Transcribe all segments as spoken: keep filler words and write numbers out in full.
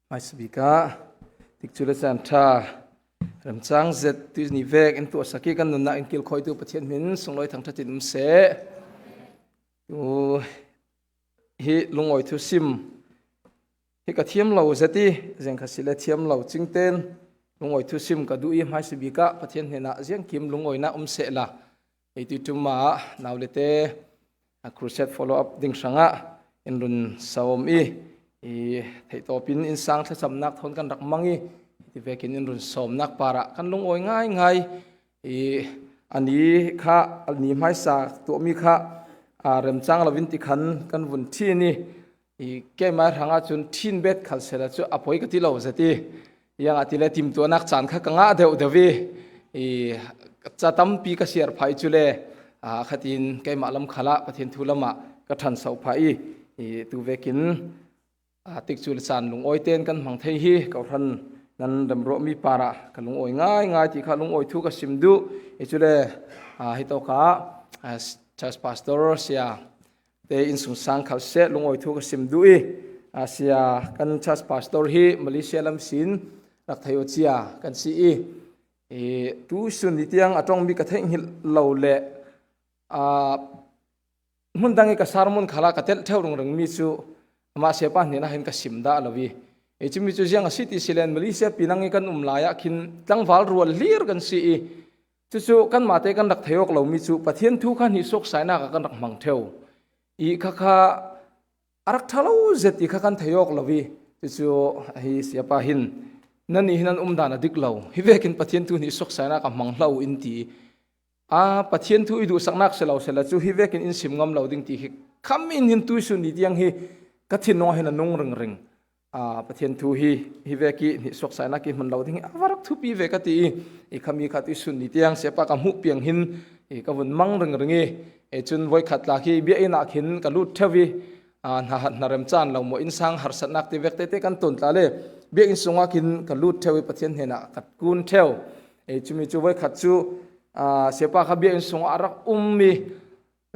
Hmaisabik ah tikcu le caan ṭha remcang zet tuni vek in tuahsak i kan nunnak in kilkhawitu Pathian hmin sunglawi thangṭhat in um seh. Tu hi lungawi thusim hi ka thiam lo zet i, zengkha si le thiam lo cingten lungawi thusim ka duh i, hmaisabik ah Pathian hnenah ziangkim lungawina um sehla, ei tuiṭum ah nau le te a crusade follow up ding hrangah in run sawm i, i theihtawpin insang thlacamnak thawn kan rak mang i, hiti vekin in run sawmnak parah kan lungawi ngaingai i, a ni kha, a ni hmaisa tuahmi kha, a, remcang loin tikhan kan vun ṭhin i, i keimah hrangah cun ṭhin bet khal sehla cu a poi ka ti lo zet i, ziangahtile timhtuahnak caan kha ka ngah deuh deuh i, i ca tampi ka siar phah i, cule, a, khatin keimah lam khalah Pathian thu lamah ka ṭhanso phah i, i tu vekin, a, tikcu le caan lungawi tein kan hmang thei hi kohhran nan remruahmi parah ka lungawi ngaingai ti kha lungawi thu ka sim duh i, cule, a, hitawkah, a, church pastor sia te in sungsang khal seh lungawi thu ka sim duh i, a, sia kan church pastor hi Malaysia lam sin rak thei aw cia kan si i, i tuisun ni tiang a ṭongmi ka theih hngilh lo le, a, hmun dang i ka sermon khalah ka telh ṭheuh ringring mi cu amah siapa hnenah hin ka sim dah lo i, i cumi cu ziang a si ti si len Malaysia pinang i kan um lai ah khin tlangval rual hlir kan si i, cucu kanmah te kan rak thei awk lomi cu Pathian thu kha hnihsuak sainak ah kan rak hmang ṭheu i, kha kha a rak ṭha lo zet ti kha kan thei awk lo i, cucu hi siapa hin, "Nannih hi nan umdan a dik lo, hi vekin Pathian thu hnihsuak sainak ah hmang hlah uh in," ti. A, Pathian thu i duhsaknak si lo sehla cu hi vekin in sim ngam lo ding ti hi kham in hin tuisun ni tiang hi ka thinlung ah hin a nung ringring. A, Pathian thu hi, hi vek i hnihsuak sainak i hman lo ding hi a va rak thupi ve ka ti i, i khami kha tuisun ni tiang siapa ka hmuh piang hin i ka vun mang ringring i, e cun voikhat tla khi biakinn ah khin ka lut ṭheu i, a, hna, hna remcang lo maw, innsang harsatnak ti vek tete kan ton tla le, biakinn sungah khin ka lut ṭheu i Pathian hnenah ka kun ṭheu. E cumi cu voikhat cu, a, siapa kha biakinn sungah a rak um i,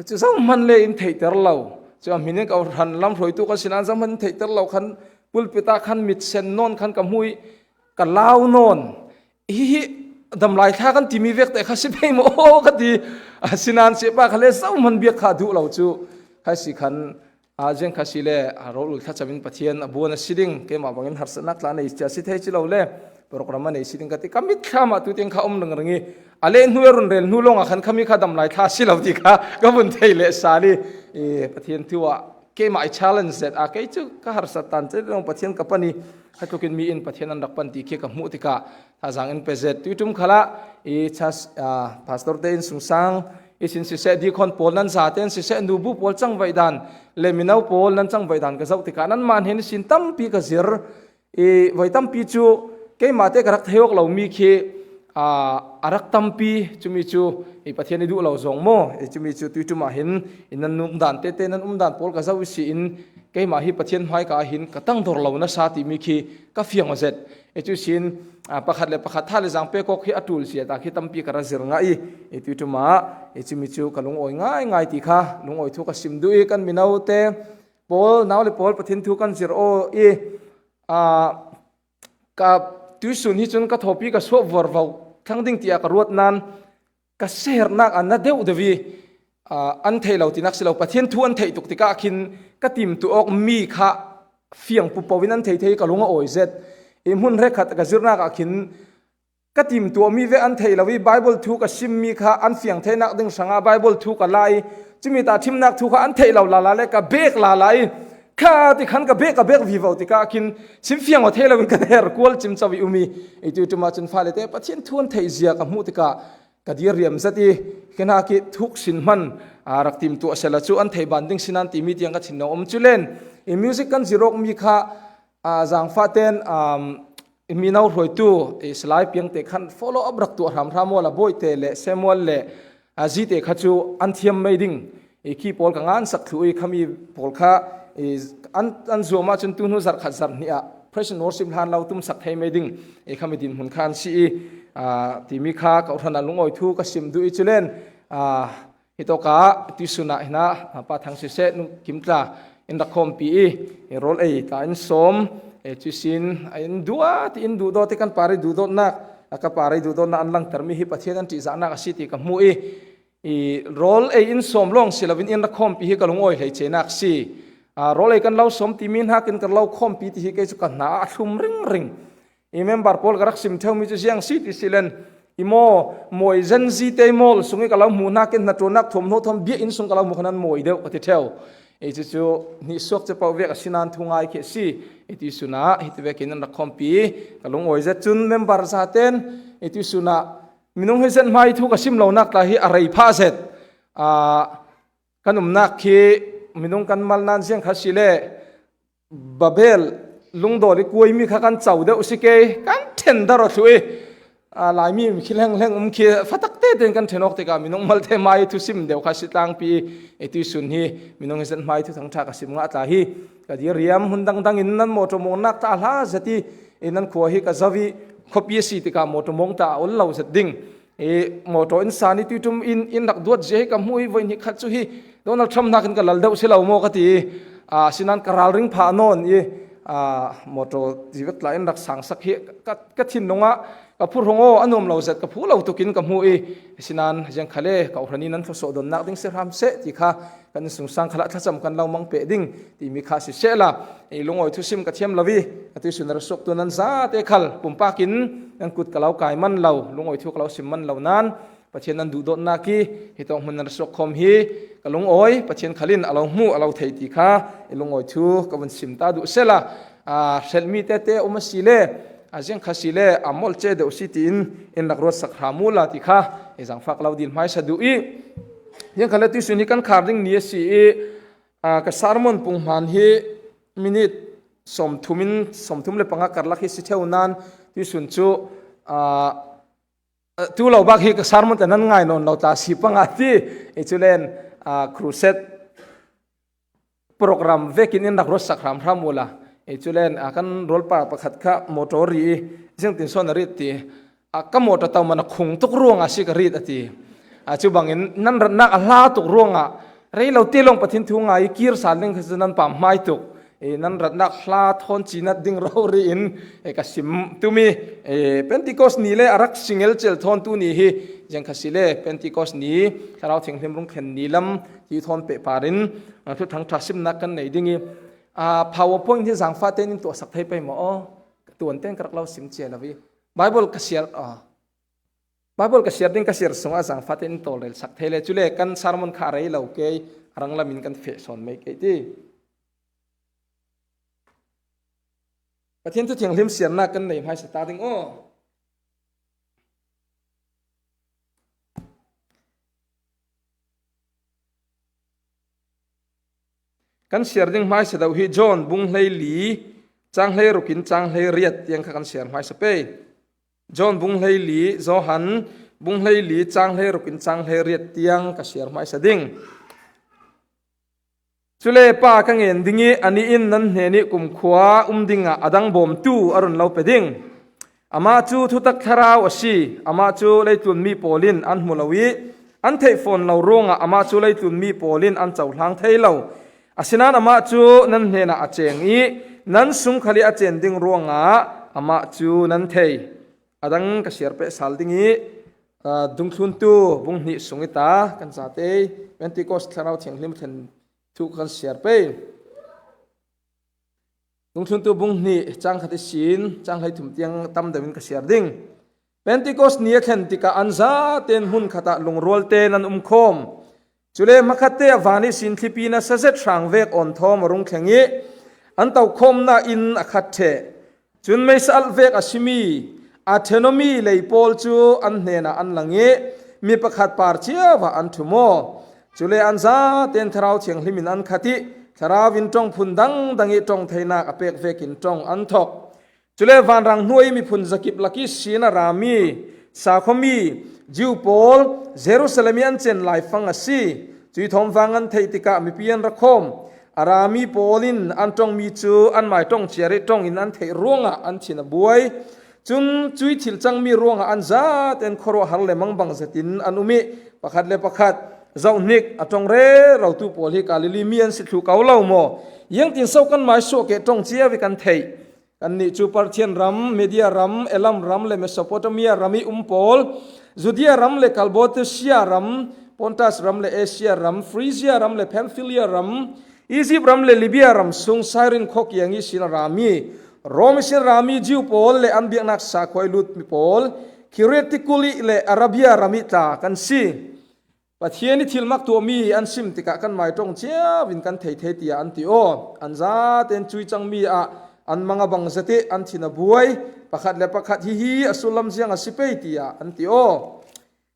cu zohman le in theihter lo. Cu a hmin in ka hranlam hruaitu kan si nain zohman in theihter lo khan pulpit ah khan mit sen nawn khan ka hmu i ka lau nawn. Hihi damlai thla kan timi vek te kha si pei maw ka ti. A si nain siapa kha le zohman biak kha duh lo cu kha si khan, a, ziang kha si le, a, rawl ul thlacam in Pathian a buan a si ding, keimah bangin harsatnak tla nei cia si thei ci lo le, program a nei si ding ka ti. Ka mitthlam ah tu tiang kha um ringring i, a leh hnu a run rel hnu lawngah khan khami kha damlai thla si lo ti kha ka vun thei leh sal i, i, Pathian thu ah keimah i challenge zet a, kei cu ka harsat tan cei lawng Pathian ka pan i, kha tukin mi in Pathian an rak pan ti khi ka hmuh tikah, thazaang in pe zet. Tuiṭum khalah i chas, a, pastor te in sungsang i sin siseh, deacon pawl nan zate in siseh, nubu pawl cangvaih dan le mino pawl nan cangvaih dan ka zoh tikah nanmah hnen i sin tampi ka zir i, voi tampi cu keimah te ka rak thei awk lomi khi, a, a rak tampi, cumi cu i Pathian i duh lo zong maw? I cumi cu tuiṭum ah hin i nan umdan tete, nan umdan pawl ka zoh i si in, keimah hi Pathian hmaika ah hin ka tangdor lo nasa timi khi ka fiang aw zet. I cu sin, a, pakhat le pakhat tha le zaang pek awk hi a ṭul zia ta khi tampi ka ra zir ngah i, i tuiṭum ah i cumi cu ka lungawi ngaingai ti kha lungawi thu ka sim duh i, kan mino te pawl, nau le pawl Pathian thu kan zir aw i, a, ka tuisun hi cun ka thawpi ka suah vorvo thlang ding tiah ka ruat nain ka siaherhnak a na deuh deuh i, aa, an theih lo tinak si lo, Pathian thu an theih tuk tikah khin ka timtuah awk mi kha fiang pupo in an thei thei ka lung a awi zet. I hmun hrekkhat ka zirnak ah khin ka timtuah mi ve an theih lo i, Bible thu ka sim mi kha an fiang theinak ding hrangah Bible thu ka la i, cumi tahṭhimnak thu kha an theih lo lala le ka bek lala i, kha ti khan ka bek, ka bek vivo tikah khin simfiang aw thei lo in ka her kual cimco i um i, i tuiṭum ah cun fale te Pathian thu an theih zia ka hmuh tikah ka dir riam zet i, khin ha khi thuk sin hman, aa, rak timtuah sehla cu an theih ban ding si nan timi tiang ka thinlung um cu len. I music kan zir awk mi kha, aa, zaangfah ten, aam, i mino hruaitu, i Salai Piang te khan follow up rak tuah hramhram awla Bawi te le Samuel le, aa, Zi te kha cu an thiam mei ding. I khi pawl ka ngansak thluh i, khami pawl kha i an, an zuam ahcun tu hnu zarh khat zarh hnih ah praise and worship hlan lo tumsak thei mei ding i khami dinhmun kha an si i, aa, timi kha ka hran a lungawi thu ka sim duh i cu len, aa, hitawkah tuisun ah hin ah, aa, Pa Thang siseh, Nu Kim tla in rak khawmpi i, i rawl ei tla in sawm, E, cuisin, a in duh a, ti in duhdawt i kan parei duhdawtnak, a ka parei duhdawtnak an langter mi hi Pathian an ṭihzahnak a si ti ka hmu i, i rawl ei in sawm lawng si loin in rak khawmpi hi ka lungawi hleicenak si. A, rawl ei kan lo sawm timi hnakin ka lo khawmpi ti hi kei cu ka hna ah a thlum ringring. I member pawl ka rak sim ṭheu mi cu ziang si ti si len, i maw, mawi zen zi te mawl sung i ka lo hmuh hnakin hnaṭuannak thawm hnu thawm biakinn sung ka lo hmuh khan an mawi deuh ka ti ṭheu. I cucu hnihsuak cia paoh vek a si nan thu ngai khi a si. I tuisun ah hiti vekin an rak khawmpi ka lungawi zet cun member zaten i tuisun ah minung hi zet hmai thu ka sim lonak tla hi a rei phah zet. Aa, kan umnak khi minung kan mal nan ziang kha si le Babel lungdawl i kuaimi kha kan co deuh si ke, kan ṭhen dar aw thluh i, aa, Laimi khi hlenghleng um khi fatak tein kan ṭhen awk tikah minung malte hmai thusim deuh kha si tlangpi i, i tuisun hi minung hi zet hmai thuthang ṭha ka sim ngah tla hi ka diriam hun dangdang in nan mawṭaw mawngnak ta a hla zet i, i nan khua hi ka zo i khuapi a si tikah mawṭaw mawng ta a ol lo zet ding. I mawṭaw in san i tuiṭum in, in rak duat zia hi ka hmu i voi hnih khat cu hi Donald Trump hnakin ka lal deuh si lo maw ka ti i, aa, sinan ka ralring phah nawn i, aa, mawṭaw ti vek tla in rak sangsak hi ka, ka thin nungah ka phu hrawng aw a nuam lo zet ka phu lo tukin ka hmu i, sinan ziang khal e ka uhran i nan thlawsawh donnak ding si hram seh ti kha kan innsungsang khalah thlacam kan lo mang peh ding timi kha si sehla, i lungawi thusim ka thiam lo i, a tuisun a ra suaktu nan zate khal pumpak in nan kut ka lo kai man lo, lungawi thu ka lo sim man lo nan Pathian nan duhdawtnak i hitawk hmun nan ra suak khawm hi ka lungawi, Pathian khal in a lo hmu a lo thei ti kha i lungawi thu ka vun sim ta duh sehla, aa, hrelhmi tete a um a si le, a ziang kha si le a mawlh ce deuh si tiin in rak ruatsak hram uhla ti kha i zangfak lo dil hmaisa duh i, ziang khal le tuisun hi kan khar ding ni a si i, aa, ka sermon pung hman hi minute sawmthum in, sawmthum le panga karlak hi si ṭheu nan tuisun cu, aa, tu lo bak hi ka sermon te nan ngai nawn lo tla si panga ti i cu len, aa, crusade program vekin in rak ruatsak hramhram uhla. I cu len, aa, kan rualpa pakhat kha mawṭaw ri i, ziangtin sawn a rit ti, aa, ka mawṭaw tau man a khung tuk ruangah si ka rit a ti. Aa, cu bangin nan ratnak a hla tuk ruangah rei lo te lawng Pathian thu ngai i kir sal ding kha cu nan pam hmai tuk. I nan ratnak hla thawn cinat ding rori in, e, ka sim tumi, e, Pentecost ni le a rak si ngelcel thawn tu ni hi ziang kha si le Pentecost ni Thlarau Thianghlim rung thlen ni lam ti thawn pehpar in, a, thuthang ṭha simnak kan nei ding i, a, PowerPoint hi zangfah tein in tuahsak thei pei maw? Aw, ka tuan tein ka rak lo sim cia lo i. Bible ka siar, a, Bible ka siar ding ka siar sungah zangfah tein in tawlrel sak thei le, cule kan sermon kha a rei lo kei, a rang lam in kan feh sawn mei kei ti. Pathian thu thianghlim siarnak kan nei hmaisa ta ding aw. Kan siar ding hmaisa deuh hi John bung hleili, cang hleiruk in cang hleiriat tiang kha kan siar hmaisa pei. John bung hleili, Johan bung hleili, cang hleiruk in cang hleiriat tiang ka siar hmaisa ding. Cule Pa ka ngen ding i, anih in nan hnenih kumkhua um dingah a dang bawmtu a run lo pe ding. Amah cu thutak thlarau a si. Amah cu leitlun mi pawl in an hmu lo i an theih fawn lo ruangah amah cu leitlun mi pawl in an cohlang thei lo. Asinain amah cu nan hnenah a ceng i nan sung khal i a cen ding ruangah amah cu nan thei. A dang ka siar peh sal ding i, aa, Dungthluntu bung hnih sung i ta kan zate Pentecost Thlarau Thianghlim thlen thu kan siar pei. Dungthluntu bung hnih cang khat ihsin cang hleithum tiang tam deuh in ka siar ding. Pentecost ni a thlen tikah an zaten hmun khatah lungrual tein an um khawm. Cule hmakhatte ah van ihsin thlipi nasa zet hrang vek awn thawm a rung thleng i an tokhawmnak inn a khat ṭheh. Cun meisa alh vek a simi a ṭhen awmi lei pawl cu an hnenah an lang i mi pakhat par cio ah an ṭhum aw. Cule an zaten Thlarau Thianghlim in an khat i thlarau in ṭong phun dangdang i ṭong theinak a pek vekin ṭong an thok. Cule vanrang hnuai i miphun zakip lak ihsin a rami sakhuami Jew pawl Jerusalem i an cen laifang a si. Cui thawm vang an theih tikah mipi an ra khawm. A rami pawl in an ṭongmi cu anmai ṭong ciar i ṭong in an theih ruangah an thin a buai. Cun cui thil cangmi ruangah an zaten khuaruahhar le mangbang zetin an um i pakhat le pakhat zohhnik a ṭong rerotu pawl hi Galilee mi an si thluh ko lo maw? Iangtin so kan mai suah ke ṭong cia ve kan theih? Kannih cu Parthian ram, Media ram, Elam ram le Mesopotamia ram i um pawl, Judea ram le Kalbotasia ram, Pontas ram le Asia ram, Phrygia ram le Pamphylia ram, Izipt ram le Libia ram sung Cyrene khua kiang ihsin a rami, Rom ihsin rami Jew pawl le an biaknak sakhua i lutmi pawl, Kiretikuli le Arabia ram i tla kan si. Pathian i thilmak tuahmi an sim tikah kanmai ṭong cio in kan thei thei, tiah an ti aw. An zaten cui cangmi ah an mang a bang zet i an thin a buai. Pakhat le pakhat, "Hihi a sullam ziang a si pei," tiah an ti aw.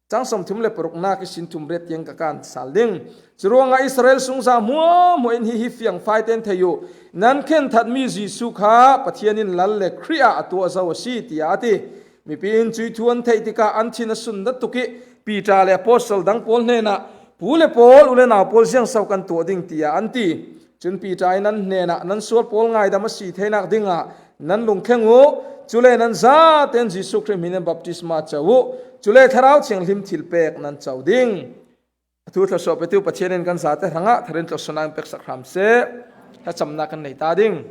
Cang sawmthum le paruknak ihsin thum riat tiang ka kan sal ding. Curuangah Israel sungza hmuahhmuah in hihi fiangfai ten thei uh, nan khen thatmi Jesuh kha Pathian in Lal le Khrih ah a tuah zo a si, tiah a ti. Mipi in cui thu an theih tikah an thin a sun natuk i Peter le apostol dang pawl hnenah, "Pu le pawl, u le nau pawl, ziangso kan tuah ding?" tiah an ti. Cun Peter in an hnenah, "Nan sual pawl ngaidam a si theinak dingah nan lungthleng uh, cule nan zaten Jesuh Khrih hmin in baptisma co uh, cule Thlarau Thianghlim thilpek nan co ding." A thu thluasuah petu Pathian in kan zate hrangah thar in tluasuahnak in peksak hram seh. Thlacamnak kan nei ta ding.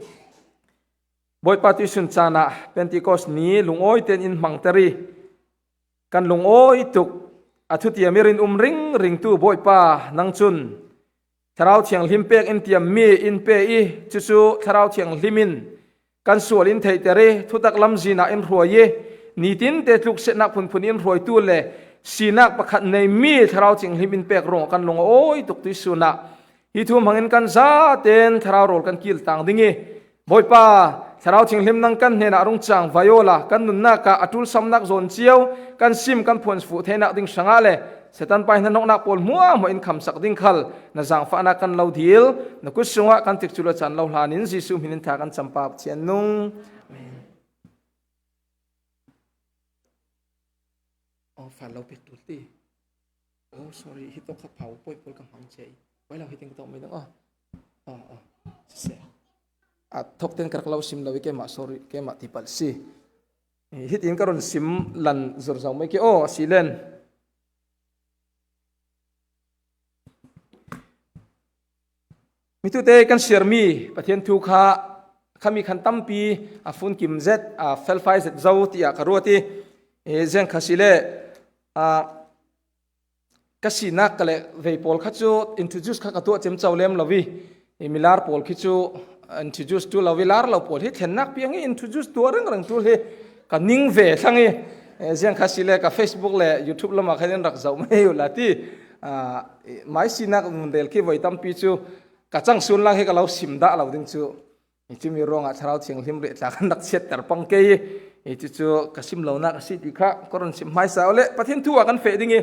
Bawipa tuihsun caan ah Pentecost ni lungawi tein in hmangter i, kan lungawi tuk, a thutiam i rinum ringringtu Bawipa, nang cun Thlarau Thianghlim pek in tiammi in pe i, cucu Thlarau Thianghlim in kan sual in theihter i, thutak lamzin ah in hruai i, nitin te tluksetnak phunphun in hruaitu le sinak pakhat neimi Thlarau Thianghlim in pek ruangah kan lungawi tuk tuihsun ah, hi thu hmangin kan zaten thlarau rawl kan kiltang ding i, Bawipa, Thlarau Thianghlim nang kan hnenah a rung cangvai awla, kan nunnak ah a ṭulsamnak zawn cio kan sim, kan phuan fuh theinak ding hrangah le Satan pa i hnahnawknak pawl hmuahhmuah in khamsak ding khal na zaangfahnak kan lo dil, na kut sungah kan tikcu le caan lo hlanin Jesuh hmin in tha kan campa Pathian nung. Amen. Oh, file lo pek tul ti. Oh, sorry, hi tawk kha PowerPoint pawl ka hmang cia i. Wai lo, hitin ka tawk mai dang. Oh. Oh, oh. Siseh. A thawk ten ka rak lo sim lo i, keimah, sorry, keimah ti palh si. Hitin ka run sim lan zur zo mai ke. Oh, a si len. Mitute kan siarmi Pathian thu kha, khami khan tampi a funkim zet, a felfai zet zo tiah ka ruat i, e, ziang kha si le, a, ka sinak ka le vei pawl kha cu introduce kha ka tuah ciamco lem lo i, i milar pawl khi cu introduce tu lo i, lar lo pawl hi thlennak piang i introduce tuah rengreng tul hi ka ning ve thlang i, e, ziang kha si le ka Facebook le YouTube lamah khan in rak zoh mai uh la ti. A, i, mai sinak mun rel khi voi tampi cu ka cang sun lang hi ka lo sim dah lo ding cu. I cumi ruangah Thlarau Thianghlim riah tla kan rak chiatter pang ke i, i cucu ka sim lonak a si ti kha ka run sim hmaisa uh le Pathian thu ah kan feh ding i,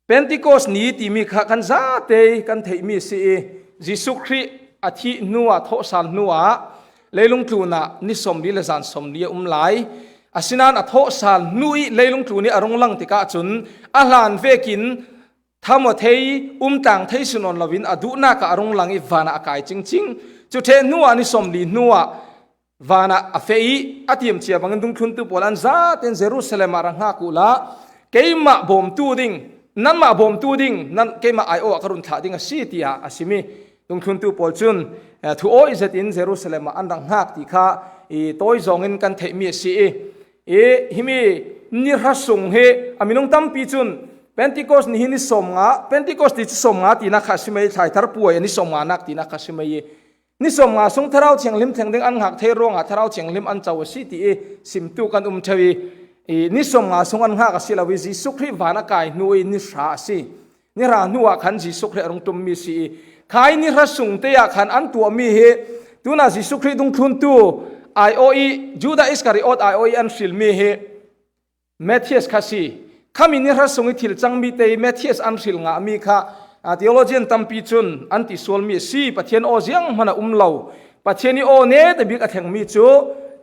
Pentecost ni timi kha kan zate kan theihmi a si i, Jesuh Khrih a thih hnuah, thawhsal hnuah leilung tlunah ni sawmli le zan sawmli a um lai. Asinain a thawhsal hnu i leilung tlun i a rung lang tikah cun a hlan vekin thamo thei, um tlang thei si nawn loin a duhnak ah a rung lang i vanah a kai cingcing. Cu ṭheh hnuah ni sawmli hnuah vanah a feh i a tiamcia bangin dungthluntu pawl an zaten Jerusalem ah rak hngak uhla, keimah bawmtu ding, nanmah bawmtu ding, nan, keimah aiawh ah ka run thlah ding a si, tiah a sim i dungthluntu pawl cun, eh, thu awi zetin Jerusalem ah an rak hngak ti kha i tawi zawngin kan theihmi a si i, i himi ni hra sung hi a minung tampi cun Pentecost ni hi ni sawmnga, Pentecost ti cu sawmnga tinak kha a si mai, thlai thar puai a ni sawmnganak tinak kha a si mai i, ni sawmnga sung Thlarau Thianghlim thleng ding an hngak thei ruangah Thlarau Thianghlim an co a si ti i simtu kan um ṭheu i, i ni sawmnga sung an hngak a si lo i Jesuh Khrih van a kai hnu i ni hra a si. Ni hra hnuah khan Jesuh Khrih a rung ṭummi a si i, khai ni hra sungte ah khan an tuahmi hi, tunah Jesuh Khrih dungthluntu aiawh i, Judah Iskariot aiawh i an hrilmi hi, Matthias kha si. Khami ni hra sung i thil cangmi te i Matthias an hril ngahmi kha, a, theologian tampi cun an ti sualmi a si. Pathian aw zianghman a um lo, Pathian i aw neta bik a thlengmi cu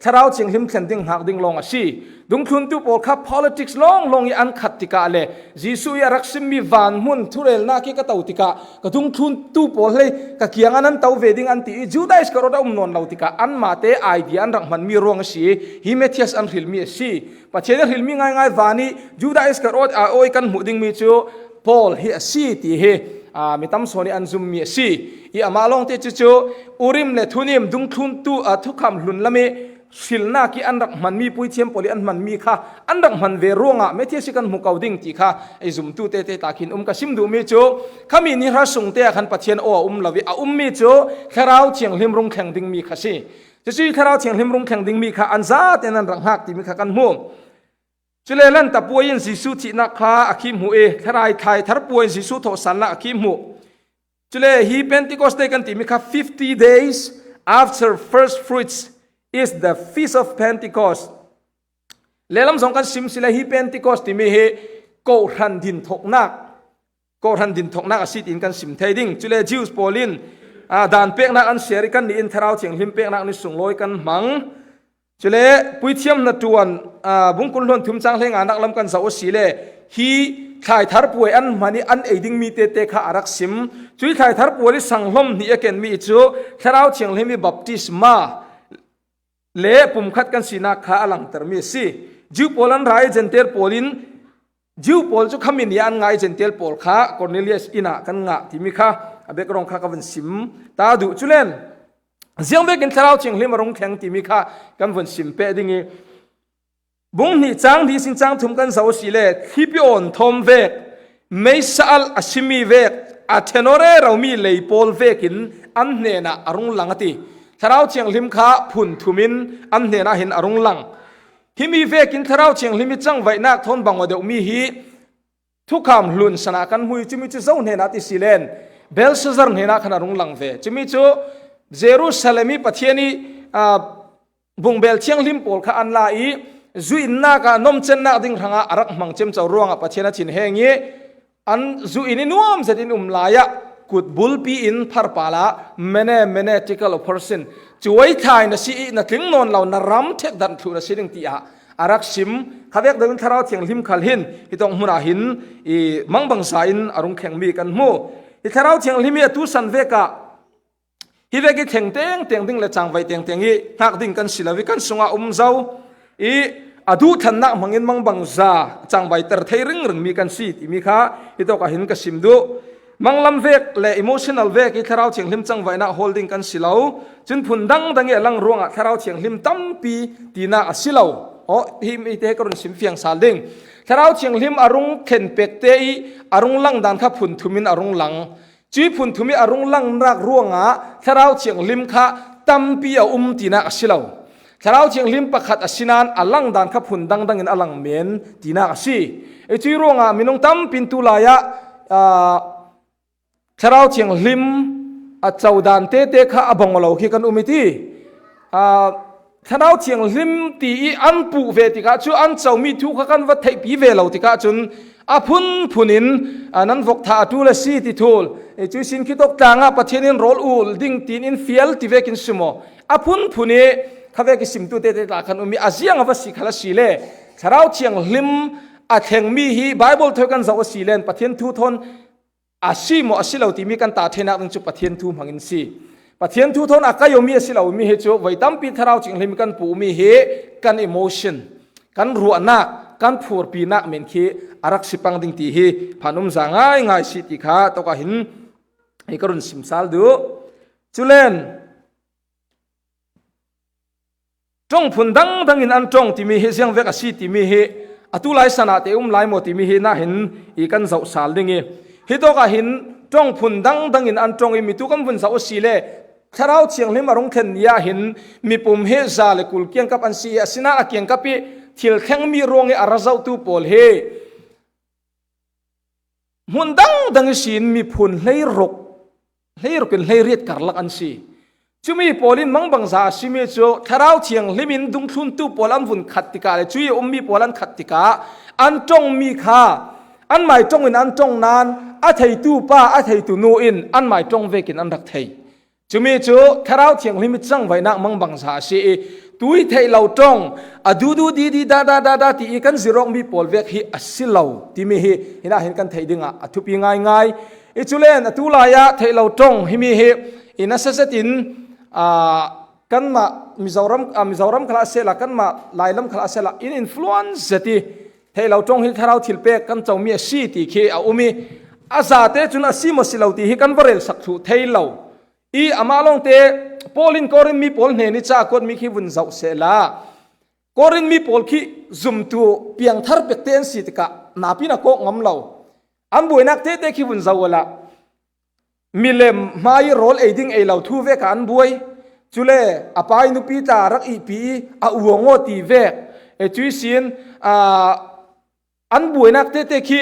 Thlarau Thianghlim thlen ding hngak ding lawng a si. Dungthluntu pawl kha politics lawnglawng i an khat tikah le Jesuh i a rak simmi vanhmun thurelnak i ka to tikah ka dungthluntu pawl hi ka kiangah nan to ve ding an ti i Judah Iskariot a um nawn lo tikah anmahte idea an rak hmanmi ruang a si i hi Matthias an hrilmi a si. Pathian a hrilmi ngaingai van i Judah Iskariot aiawh i kan hmuh dingmi cu Paul hi a si ti hi a, mi tam sawn i an zum mi a si. I amah lawngte cucu Urim le Thunim dungthluntu, a, thukham hlun lam i hrilnak i an rak hman mi, puithiam pawl i an hman mi kha an rak hman ve ruangah Matthew si kan hmu ko ding ti kha ei zumtu tete takin um ka sim duh mi cu, khami ni hra sungte ah khan Pathian aw a um lo i a um mi cu Thlarau Thianghlim rung thleng ding mi kha si. Cucu Thlarau Thianghlim rung thleng ding mi kha an zate nan rak hngak timi kha kan hmu. Cule Lanta puai in Jesuh thihnak kha a khi hmuh i, thlai thar puai in Jesuh thawhsalnak a khi hmuh. Cule hi Pentecost Day kan timi kha fifty days after first fruits is the Feast of Pentecost. Lelam zong kan sim sile hi Pentecost timi hi kohhran din thoknak, kohhran din thoknak a si tiin kan sim thei ding. Cule Jews pawl in, aa, dan peknak an siar i kan nih in Thlarau Thianghlim peknak ni sunglawi kan hmang. Cule puithiam hna tuan, aa, bungkul hluan thum cang hleinganak lam kan zoh a si le hi thlai thar puai an hman i an ei ding mi tete kha a rak sim. Cui thlai thar puai i sang hlom hnih a ken mi cu Thlarau Thianghlim i baptisma le pumkhat kan sinak kha a langter mi a si. Jew pawl an ra i Gentile pawl in Jew pawl cu khami ni an ngai Gentile pawl kha Cornelius inn ah kan ngah timi kha a background kha ka vun sim ta duh. Culen ziang vekin Thlarau Thianghlim a rung thleng timi kha kan vun sim peh ding i, bung hnih cang hnih sin cang thum kan zoh a si le, thlipi awn thawm vek, meisa alh a simi vek, a ṭhen aw rero mi lei pawl vekin an hnenah a rung lang a ti. Thlarau Thianghlim kha phun thumin an hnenah hin a rung lang. Himi vekin Thlarau Thianghlim i cangvaihnak thawn bang aw deuh mi hi thukham hlun sanah kan hmu i, cumi cu zo hnenah ti si len Belshazzar hnenah khan a rung lang ve. Cumi cu Jerusalem i Pathian i, aa, bungbel thianghlim pawl kha an la i, zuinnak ah nomcennak ding hrangah a rak hmang ciamco ruangah Pathian a thinheng i, an zu in i nuam zetin um lai ah kut bulpi in pharpal ah mene, mene, tekel, upharsin, cuai thlai na si i na tling nawn lo, na ram ṭhek danh thluh na si ding tiah a rak sim. Kha vek deuh in Thlarau Thianghlim khal hin hitawk hmun ah hin i mangbangza in a rung thleng mi kan hmu. Hi Thlarau Thianghlim hi atu san vek ah hi vek i thleng tengteng ding le cangvai tengteng i hngak ding kan si lo i, kan sungah um zo i, a duhthlannak hmangin mangbangza cangvaiter thei ringring mi kan si timi kha hitawk ah hin ka sim duh. Manglam vek le emotional vek i Thlarau Thianghlim cangvaihnak hawl ding kan si lo. Cun phun dangdang i a lang ruangah Thlarau Thianghlim tampi tinak a si lo. Aw, hi, hi te ka run sim fiang sal ding. Thlarau Thianghlim a rung thlen pek te i a rung lang dan kha phun thum in a rung lang. Cui phun thum i a rung langnak ruangah Thlarau Thianghlim kha tampi a um tinak a si lo. Thlarau Thianghlim pakhat a si nain a lang dan kha phun dangdang in a lang men tinak a si. I cui ruangah minung tampi in tu lai ah, aa, Thlarau Thianghlim a co dan tete kha a bang aw lo khi kan um i ti. Aa, Thlarau Thianghlim ti i an puh ve tikah cu an comi thu kha kan va theihpi ve lo tikah cun a phunphun in, aa, nan vok thah a ṭul a si ti thul. I cui sin khitawk tlang ah Pathian in rawl ul ding tiin in fial ti vekin si maw? A phunphun i kha vek i simtu tete tla kan um i a ziang a va si khal a si le Thlarau Thianghlim a thlengmi hi Baibal thawi kan zoh a si len Pathian thu thawn a si maw, a si lo timi kan tah theinak ding cu Pathian thu hmangin si. Pathian thu thawn a kaih awmi a si lomi hi cu voi tampi Thlarau Thianghlim kan puhmi hi kan emotion, kan ruahnak, kan phurpinak men khi a rak si pang ding ti hi phan um za ngaingai si ti kha tawk ah hin hi ka run sim sal duh. Culen ṭong phun dangdang in an ṭong timi hi ziang vek a si timi hi atu lai san ah te um lai maw timi hi nahin i kan zoh sal ding i, hitawk ah hin ṭong phun dangdang in an ṭong i, mitu kan vun zoh a si le Thlarau Thianghlim a rung thlen ni ah hin mipum hi za le kul kiangkap an si i, asinain a kiangkap i thil thlengmi ruang i a ra zohtu pawl hi hmun dangdang ihsin miphun hleiruk, hleiruk in hleiriat karlak an si. Cumi pawl in mangbangza a simi cu Thlarau Thianghlim in dungthluntu pawl an vun khat tikah le cui a ummi pawl an khat tikah an ṭongmi kha anmai ṭong in an ṭong nain a theitu pa, a theitu nu in anmai ṭong vekin an rak thei. Cumi cu Thlarau Thianghlim i cangvaihnak mangbangza a si i, tui theih lo ṭong, a dudu didi da da da da ti i kan zirawkmi pawl vek hi a si lo timi hi hinah hin kan theih dingah a thupi ngaingai. I culen atu lai ah theih lo ṭong himi hi i nasa zetin, aa, kanmah Mizoram, aa, Mizoram khalah a sehla, kanmah lailam khalah a sehla in influence zet i, theih lo ṭong hi thlarau thilpek kan comi a si ti khi a um i, a zate cun a si maw si lo ti hi kan va relsak thluh thei lo. I amah lawngte Paul in Korin mi pawl hnen i ca a kuat mi khi vun zoh sehla, Korin mi pawl khi zumtu piangthar pekte an si tikah napi in a kawk ngam lo. An buainak tete khi vun zoh awla, milem hmai rawl ei ding ei lo thu vek ah an buai. Cule a pai nupi tla rak ihpi i a uang aw ti vek. E, cuih sin, aa, an buainak tete khi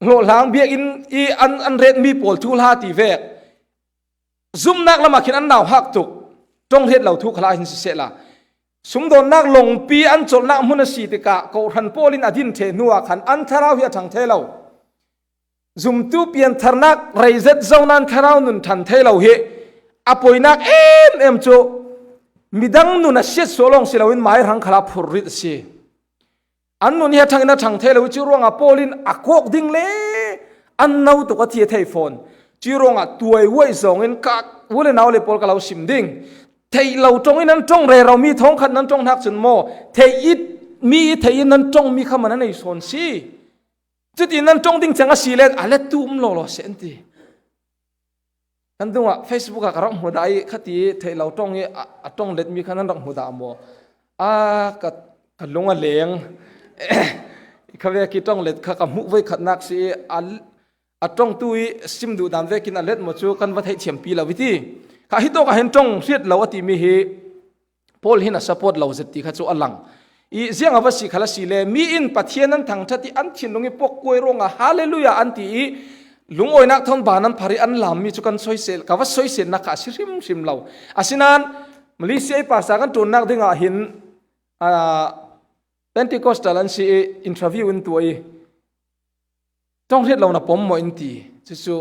hlawhhlang biakinn i an, an retmi pawl thu hla ti vek. Zumhnak lamah khin an nauhak tuk. Ṭong hriat lo thu khalah hin sisehla, sumdawnnak lawngpi an colhnak hmun a si tikah, kawhhran pawl in a din ṭheh hnuah khan an thlarau hi a ṭhang thei lo. Zumtu piantharnak rei zet zo nain thlarau nun ṭhan thei lo hi a poinak em em cu midang nun a siatsuah lawng si loin mai hrang khalah phurrit a si. An nun hi a ṭhangin a ṭhang thei lo i, cu ruangah Paul in a kawk ding le an no tuk a ti a thei fawn. Cu ruangah tuai uaih zawngin ka u le nau le pawl ka lo sim ding. Theih lo ṭongin an ṭong rero mi thawngkhat nan ṭong hnak cun maw, theih it mi i theih in nan ṭong mi kha man a nei sawn si. Cuti nan ṭong ding cang a si len a let tu um lawlaw seh an ti. Kan dungah Facebook ah ka rak hmu dah i, khati theih lo ṭong i a, a ṭong let mi kha nan rak hmu dah maw? A, ka, ka lung a leng. Kha vek i ṭong let kha ka hmuh voi khatnak si i, a, a ṭongtu i sim duh dan vekin a let maw cu kan va theih thiampi lo i ti. Kha hi tawk ah hin ṭong hriat lo a timi hi Paul hin a support lo zet ti kha cu a lang. I ziang a va si khal a si le, mi in Pathian an thangṭhat i an thinlung i pawkkuai ruangah Hallelujah an ti i lungawinak thawn ban an phar i an lam mi cu kan soisel, ka va soiselnak kha a si hrimhrim lo. Asinain Malaysia i pastor kan ṭuannak dingah hin, aa, Pentecostal an si i interview in tuah i, ṭong hriat lo na pom maw in ti. Cucu,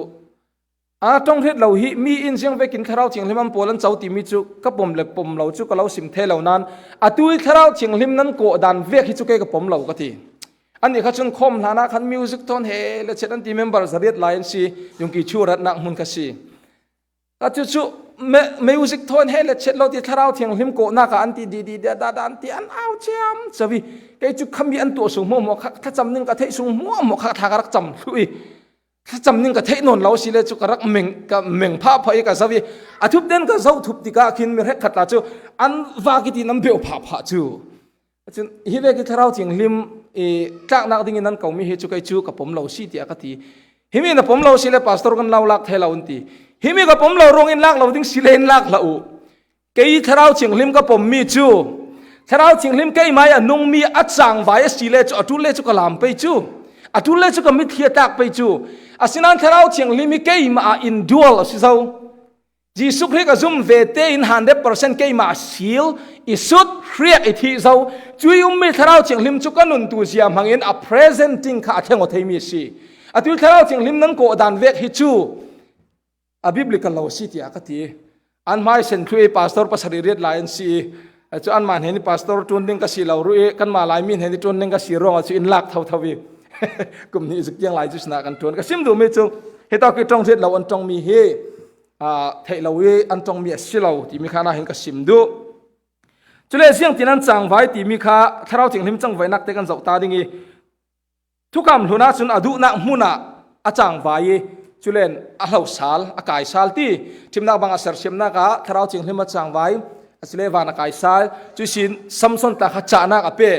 a ṭong hriat lo hi mi in ziang vekin Thlarau Thianghlim an pawl an co timi cu ka pom le pom lo cu ka lo sim thei lo nain, atu i Thlarau Thianghlim nan kawh dan vek hi cu kei ka pom lo ka ti. Annih kha cun khawm hlan ah khan music thawn he le chet an ti, member zariat lai an si, Yungki Chu ratnak hmun kha si. Ka cucu me-, music thawn he le chet lo ti, Thlarau Thianghlim kawhnak ah an ti didi dia da da an ti, an au ciam cawi. Kei cu khami an tuah sung hmuahhmuah kha thlacam ning ka theih sung hmuahhmuah kha thla ka rak cam thluh i, thlacam ning ka theih nawn lo si le cu ka rak meng, ka meng phah phah i ka zoh i, a thup ten ka zoh thup tikah khin mi hrekkhat tla cu an vak i ti nan beuh phah phah cu. Cun hi vek i Thlarau Thianghlim i tlaknak dingin nan komi hi cu kei cu ka pom lo si tiah ka ti. Himi na pom lo si le pastor kan lo lak thei lo an ti. Himi ka pom lo ruangin lak lo ding si le in lak hlah u. Kei Thlarau Thianghlim ka pommi cu, Thlarau Thianghlim keimah i a nungmi a cangvai a si le cu a ṭul le cu ka lam pei cu, a ṭul le cu ka mitthli a tlak pei cu. Asinain Thlarau Thianghlim hi keimah ah indwell a si zo. Jesuh Khrih ka zum ve tein hundred percent keimah a seal i sut hriak i thih zo. Cui ummi Thlarau Thianghlim cu ka nuntu zia hmangin a presenting kha a thleng aw theimi a si. Atu Thlarau Thianghlim nan kawh dan vek hi cu a biblical lo a si tiah ka ti. An hmai sen thlu i pastor pasarih riat lai an si i, cu anmah hnen i pastor ṭuan ding ka si lo ruh i, kanmah lai mi hnen i ṭuan ding ka si ruangah cu in lak thotho i, kum hnih zik tiang lai cu sinah kan ṭuan. Ka sim duhmi cu hi tawk i ṭong hriat lo an ṭongmi hi, aa, theih lo i an ṭongmi a si lo timi kha nahin ka sim duh. Cule ziangtin an cangvai timi kha Thlarau Thianghlim cangvainak te kan zoh ta ding i, Thukham hlun ahcun a duhnak hmun ah a cangvai i, culen a hlo sal, a kai sal ti. Ṭhimnak bang a sersiamnak ah Thlarau Thianghlim a cangvai, a si le van a kai sal. Cuihsin Samson tla kha cahnak a pe,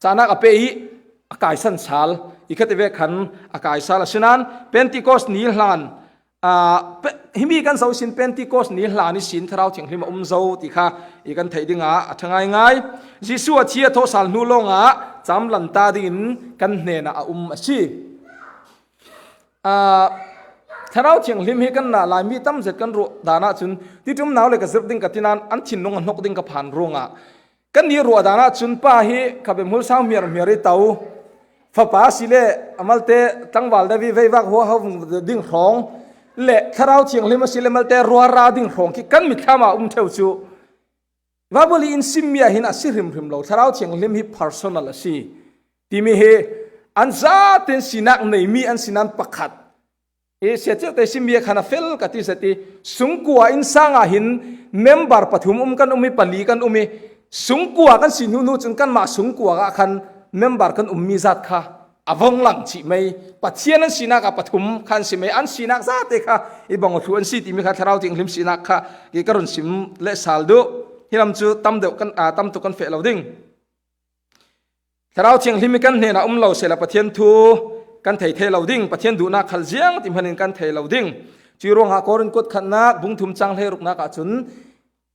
cahnak a pe i a kaisan sal. I khativek khan a kai sal. Asinain Pentecost ni hlan, aa, pe-, himi kan zoh ihsin Pentecost ni hlan ihsin Thlarau Thianghlim a um zo ti kha i kan theih dingah a ṭha ngaingai. Jesuh a thi a thawh sal hnu lawngah camlan ta dingin kan hnenah a um a si. Aa, Thlarau Thianghlim hi kan nah Laimi tam zet kan ruah dan ahcun, tiṭum nau le ka zirh ding ka ti nain an thinlung a hnok ding ka phan ruangah, kannih ruah dan ahcun pa hi ka bemhul sau hmiarhmiar i to. Fapa si le a malte tlangval David veivak huaho vung ding hrawng le Thlarau Thianghlim a si le malte ruara ding hrawng khi kan mitthlam ah um ṭheu cu. Bible i in simmi ah hin a si hrimhrim lo. Thlarau Thianghlim hi personal a si timi hi an zaten sinak neimi an sinan pakhat. I siaciahte simmi ah khan a fel ka ti zet i, sungkua innsang ah hin member pathum um kan um i, pali kan um i, sungkua kan si hnu hnu cun kanmah sungkua ah khan member kan ummi zat kha a vong lang cih mai. Pathian an sinak a pathum kha an si mai. An sinak zate kha i bang aw thlu an si timi kha Thlarau Thianghlim sinak kha i ka run sim leh sal duh. Hi lam cu tam deuh kan, aa, tam tuk kan feh lo ding. Thlarau Thianghlim hi kan hnenah um lo sehla Pathian thu kan thei thei lo ding. Pathian duhnak khal ziang ti hmanin kan thei lo ding. Cuih ruangah Korin kuat khatnak bung thum cang hleiruknak ahcun,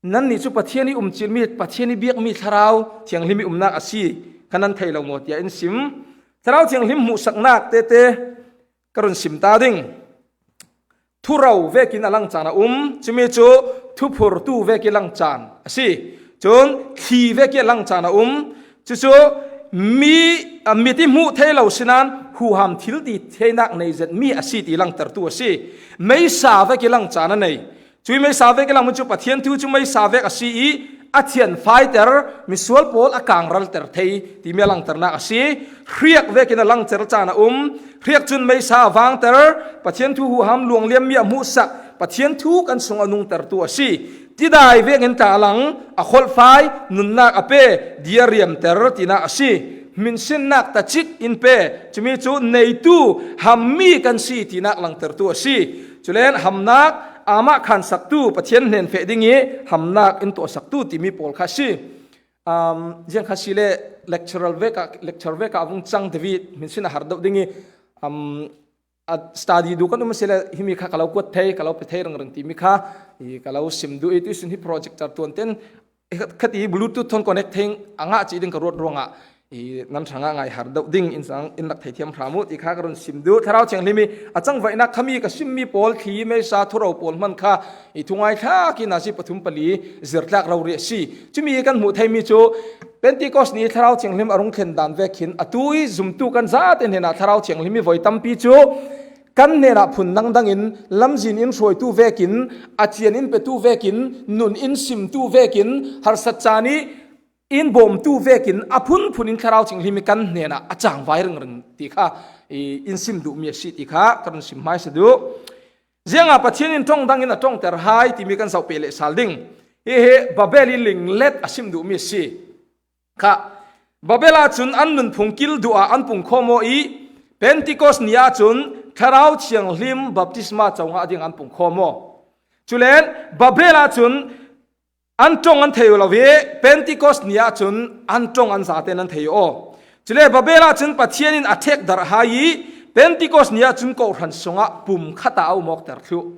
nannih cu Pathian i um cilmi, Pathian i biakmi Thlarau Thianghlim i umnak a si, kha nan thei lo maw tiah in sim. Thlarau Thianghlim hmuhsaknak tete ka run sim ta ding. Thuro vekin a lang caan a um, cumi cu thuphurtu vekin lang caan a si. Cun thli vekin a lang caan a um, cucu mi, a mit i hmuh thei lo sinain huham thil ti theinak nei zetmi a si ti langtertu a si. Meisa vekin lang caan a nei. Cui meisa vekin lang cu Pathian thu cu meisa vek a si i a thianfaiter, misual pawl a kangralter thei timi a langternak a si. Hriak vekin a langter caan a um. Hriak cun meisa a vangter, Pathian thu huham luangliammi a hmuhsak, Pathian thu kan sung a nungtertu a si. Tidai vekin tla a lang, a kholhfai, nunnak a pe, di a riamter tinak a si. Hminsinnak tacik in pe, cumi cu neitu hammi kan si tinak langtertu a si. Culen hamnak amah khansaktu, Pathian hnen feh ding i hamnak in tuahsaktu timi pawl kha a si. Um, ziang kha si le lecturer vek ah, lecture vek ah a vung cang David, hminsin a har deuh ding i, um, a study duh kan um a si le, himi kha ka lo kuat thei, ka lo pe thei ringring timi kha i ka lo sim duh i, tuisin hi projector tuan ten, khat i Bluetooth thawn connect thei a ngah cih ding ka ruat ruangah i nan hrangah ngai har deuh ding in sang in rak theithiam hram uh ti kha ka run sim duh. Thlarau Thianghlim i a cangvaihnak khami ka simmi pawl thli, meisa, thuro pawl hman kha i thungai thlak i nazi pathum pali zirtlak rori a si. Cumi kan hmuh theimi cu Pentecost ni Thlarau Thianghlim a rung thlen dan vekin atu i zumtu kan zate hnenah Thlarau Thianghlim i voi tampi cu kan hnenah phun dangdang in lamzin in hruaitu vekin, a cian in petu vekin, nun in simtu vekin, harsat caan i in bawmtu vekin a phunphun in Thlarau Thianghlim i kan hnenah a cangvai ringring ti kha i in sim duhmi a si ti kha ka run sim hmaisa duh. Ziangah Pathian in ṭong dang in a ṭongter hai timi kan zoh peh leh sal ding. Hi hi Babel i linglet a sim duhmi a si. Kha, Babel ahcun an nunphung kil duh ah an pungkhawm aw i Pentecost ni ahcun Thlarau Thianghlim baptisma co ngah ding an pungkhawm aw. Culen Babel ahcun an ṭong an thei lo i Pentecost ni ahcun an ṭong an zate an thei aw. Cule Babel ahcun Pathian in a ṭhekdarh hai i Pentecost ni ahcun kawhhran sungah pum khat ah a um awkter thluh.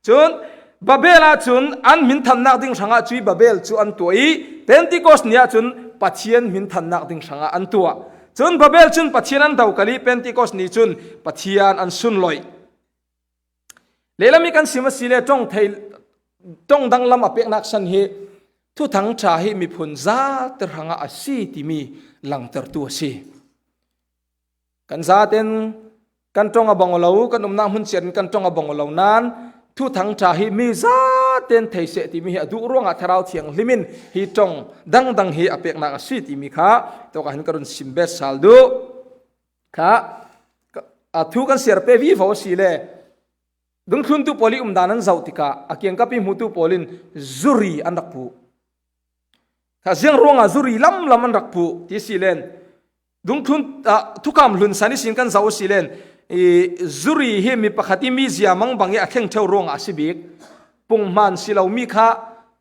Cun Babel ahcun an hminthannak ding hrangah cui Babel cu an tuah i Pentecost ni ahcun Pathian hminthannak ding hrangah an tuah. Cun Babel cun Pathian an dokal i Pentecost ni cun Pathian an sunloih. Lehlam i kan sim a si le ṭong thei, ṭong danglam a peknak san hi Thuthang ṭha hi miphun zate hrangah a si timi langtertu a si. Kan zaten kan ṭong a bang aw lo, kan umnak hmun ciarin kan ṭong a bang aw lo nain Thuthang ṭha hi mi zaten thei seh timi hi a duh ruangah Thlarau Thianghlim in hi ṭong dangdang hi a peknak a si timi kha tawkah hin ka run sim bet sal duh. Kha, ka, a thu kan siar pe vivo a si le, dungthluntu pawl i umdan an zoh tikah a kiangkap i hmutu pawl in zuri an rak puh. Kha ziang ruangah zuri lamlam an rak puh ti si len, dungthlun, ah, thukam hlun san ihsin kan zoh a si len, i, zuri hi mi pakhat i mizia mangbang i a thleng ṭheu ruangah a si bik. Punghman si lomi kha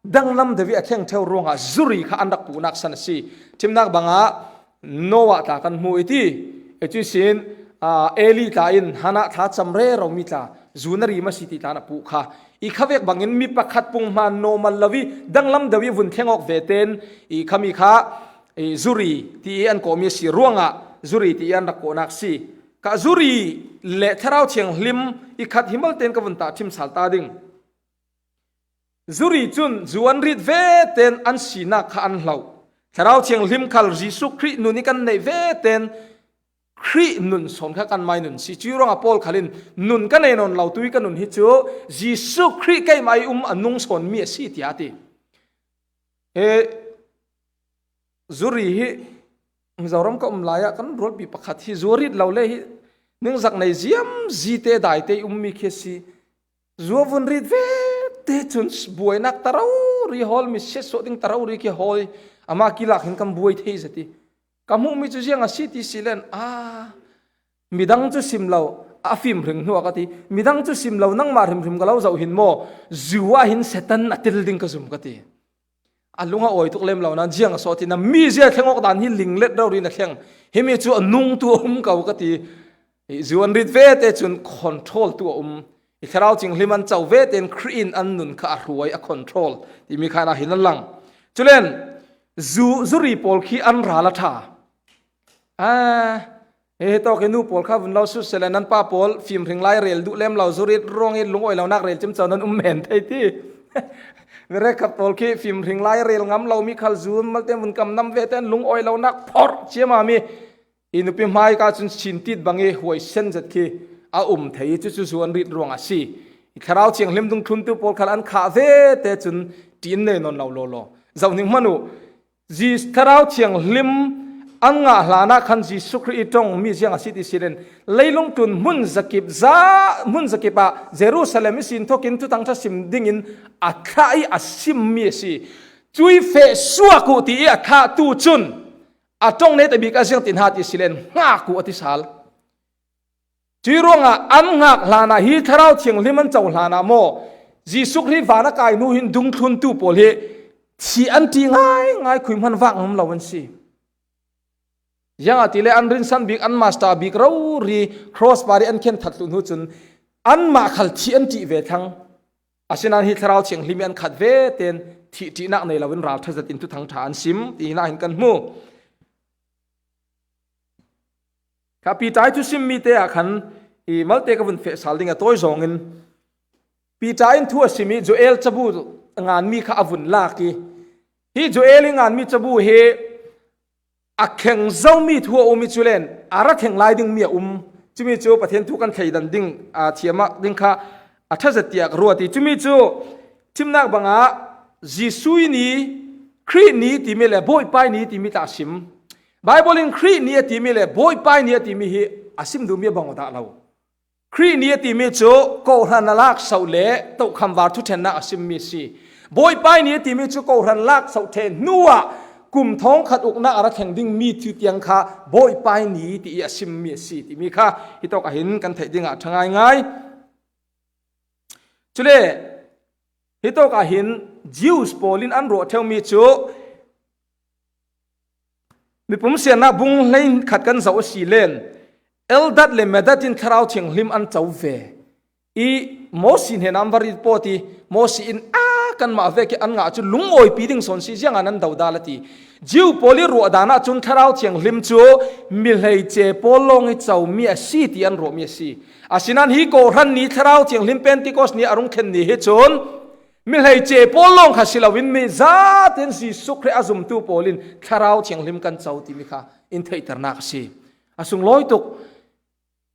danglam deuh i a thleng ṭheu ruangah zuri kha an rak puhnak san a si. Ṭhimnak bangah Noah tla kan hmu i ti. E cu sin, aa, Eli tla in Hannah tla cam rero mi tla, zu na ri maw si ti tla na puh kha. I khavek bangin mi pakhat punghman normal lo i danglam deuh i vun thleng awk ve ten i khami kha i zuri ti i an kawhmi a si ruangah zuri ti i an rak kawhnak si. Ka zuri le Thlarau Thianghlim i khat hi malte in ka vun tah ṭhim sal ta ding. Zuri cun zu an rit ve ten an sinak kha an hloh. Thlarau Thianghlim khal Jesuh Khrih nun i kan neih ve ten Khrih nun sawn kha kan mai nun si. Cui ruangah Paul khal in nun ka nei nawn lo tu i ka nun hi cu Jesuh Khrih keimah i um a nung sawnmi a si tiah a ti. He zuri hi Mizoram ka um lai ah kan rualpi pakhat hi zu a rit lo le hi ningzak nei ziam zite daite i ummi khi a si. Zu a vun rit ve te cun buainak ta rori hawl, mi siatsuah ding ta rori khi hawi, amah kilak hin kan buai thei zet i ka hmuhmi cu ziang a si ti si len, aa, Midang cu sim lo, a fimhring hnu ah ka ti. Midang cu sim lo, nangmah hrimhrim ka lo zoh hin maw, zu ah hin Satan a tel ding ka zum ka ti. A lung a awi tuk lem lo nan ziang a sawh ti na, mi zia thleng awk dan hi linglet rori na thleng. Himi cu a nungtu a um ko ka ti. Zu an rit ve te cun control tu a um. I Thlarau Thianghlim an co ve tein Khrih in an nun kha a hruai, a control timi kha na hin an lang. Culen zu, zuri pawl khi an ral a ṭha. A, he, he tawk hi nu pawl kha vun lo sut sele, nan pa pawl fimhring lai rel duh lem lo, zurit ruang i lungawi lonak rel cimco nan um men thei ti. Mirekap pawl khi fimhring lai rel ngam lo mi khal zu malte vun kam nam ve ten lungawi lonak phorh ciama mi. I nupi hmai ka cun chin tit bang i huai sen zat khi a um thei, cucu zu an rit ruang a si. I Thlarau Thianghlim dungthluntu pawl khal an khah ve te cun ṭin nei nawn lo law law. Zohhning hmanh uh, Jesuh Thlarau Thianghlim an ngah hlanah khan Jesuh Khrih i ṭong mi ziang a si ti si len, leilung tlun hmun zakip za, hmun zakip ah Jerusalem ihsin thokin Thuthang ṭha sim dingin a thlah i a simmi a si. Cui feh suak uh ti i a thlahtu cun a ṭong neta bik a ziang tin ha ti si len, hngak uh a ti sal. Cui ruangah an ngak hlanah hi Thlarau Thianghlim an co hlanah maw, Jesuh Khrih van a kai hnu hin dungthluntu pawl hi thih an ṭih ngaingai, khui hman vak ngam lo an si. Ziangahtile an rinsan bik, an master bik rori cross par i an khen that hluh hnu cun anmah khal thih an ṭih ve thlang. Asinain hi Thlarau Thianghlim i an khat ve ten thih ṭihnak nei loin ralṭha zat in Thuthang ṭha an sim ti hinah hin kan hmu. Kha Peter i thusimmi te ah khan i malte ka vun feh sal ding a tawi zawngin, Peter in thu a sim i Joel cabu nganmi kha a vun lak i, hi Joel i nganmi cabu hi a thleng zomi thu a um i, culen a ra thleng lai dingmi a um. Cumi cu Pathian thu kan thleidan ding, aa, thiamah ding kha a ṭha zet tiah ka ruat i, cumi cu thimnak bangah Jesuh ni, Khrih ni timi le Bawipa ni timi tla a sim. Baibal in Khrih ni a timi le Bawipa ni a timi hi a sim duhmi a bang aw dah lo. Khrih ni a timi cu kawhhran a laksoh le tohkham var thuṭhennak a simmi a si. Bawipa ni a timi cu kawhhran laksoh ṭheh hnuah kum thawngkhat uknak a ra thleng dingmi thu tiang kha Bawipa ni ti i a simmi a si timi kha hitawk ah hin kan theih dingah a ṭha ngaingai. Cule hitawk ah hin Jews pawl in an ruah ṭheumi cu Mipum Siannak bung hleikhat kan zoh a si len, Eldad le Medad in Thlarau Thianghlim an co ve. I Mosi hnenah an va rit pawt i, Mosi in a kanmah vek i an ngah cu lungawipi ding sawn si, ziangah nan dodal a ti. Jew pawl i ruah dan ah cun Thlarau Thianghlim cu mi hleice pawl lawng i comi a si ti an ruahmi a si. Asinain hi kawhhran ni, Thlarau Thianghlim Pentecost ni a rung thlen ni hi cun mi hleice pawl lawng kha si loin mi zaten Jesuh Khrih a zumtu pawl in Thlarau Thianghlim kan co timi kha in theihternak a si. A sunglawi tuk.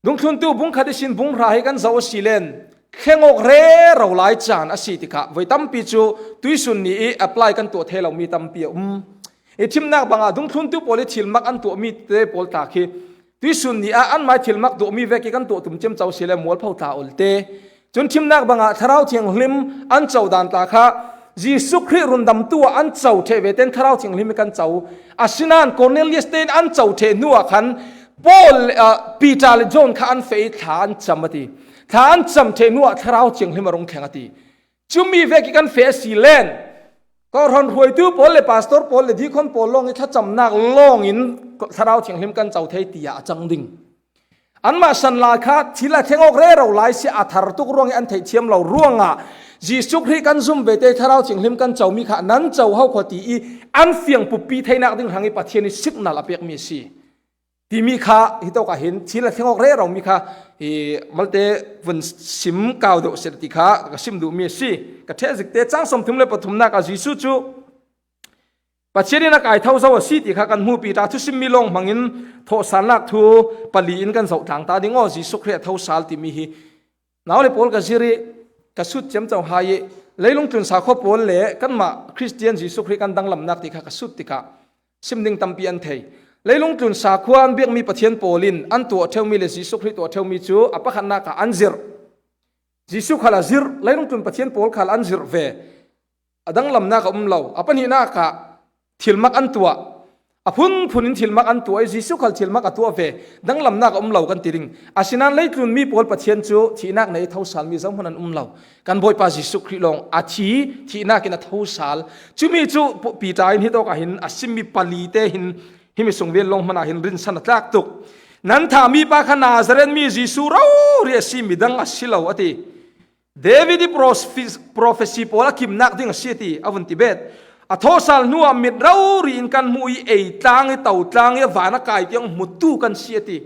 Dungthluntu bung khat ihsin bung hra hi kan zoh a si len, thleng awk rero lai caan a si tikah voi tampi cu tuisun ni i apply kan tuah thei lomi tampi a um. I thimnak bangah dungthluntu pawl i thilmak an tuahmi te pawl ta khi tuisun ni ah anmah i thilmak tuahmi vek i kan tuah tum ciamco si le mualpho ta olte. Cun thimnak bangah Thlarau Thianghlim an co dan tla kha Jesuh Khrih rundamtu ah an co ṭheh ve ten Thlarau Thianghlim i kan co. Asinain Cornelius tein an co ṭheh hnuah khan Paul, ah, Peter le John kha an feh i thla an cam a ti. Thla an cam ṭheh hnuah Thlarau Thianghlim a rung thleng a ti. Cumi vek i kan feh a si len, kawhhran hruaitu pawl le pastor pawl le deacon pawl lawng i thlacamnak lawngin Thlarau Thianghlim kan co thei tiah a cang ding. Anmah san lai kha thil a thleng awk rero lai si, a thar tuk ruangin an theihthiam lo ruangah Jesuh Khrih kan zum ve te Thlarau Thianghlim kan comi kha nan co ho kho ti i an fiang pupi theinak ding hrang i Pathian i signal a pekmi a si. Timi kha hitawk ah hin thil a thleng awk rero mi kha i malte vun sim kau deuh seh ti kha ka sim duhmi a si. Ka ṭheh zik te cang sawmthum le pathumnak ah Jesuh cu Pathian in a kai tho zo a si ti kha kan hmu. Peter thusimmi lawng hmangin thawhsalnak thu pali in kan zoh tlang ta ding aw, Jesuh Khrih a tho sal timi hi. Nau le pawl ka zir i ka sut ciamco hai i leilung tlunsa khua pawl le kanmah Khristian Jesuh Khrih kan danglamnak ti kha ka sut tikah sim ding tampi an thei. Leilung tlunsa khua an biakmi Pathian pawl in an tuah ṭheumi le Jesuh Khrih tuah ṭheumi cu a pakhatnak ah an zirh. Jesuh khal a zirh, leilung tlun Pathian pawl khal an zirh ve. A danglamnak a um lo. A pahnihnak ah thilmak an tuah. A phunphun in thilmak an tuah i, Jesuh khal thilmak a tuah ve, danglamnak a um lo kan ti ding. Asinain leitlun mi pawl Pathian cu thihnak nei i thosal mi zohman an um lo. Kan Bawipa Jesuh Khrih lawng a thi, thihnak in a thosal. Cumi cu Peter in hitawk ah hin a simmi pali te hin himi sungvel lawng hmanh ah hin rinsan a tlak tuk. Nan thahmi pa kha Nazareth mi Jesuh rori a si, midang a si lo, a ti. David i prophecy pawl a kimnak ding a si, a ti, a vun ti bet. A thawhsal hnuah mit rori in kan hmuh i, ei tlang i, to tlang i, a van a kai tiang hmutu kan si, a ti.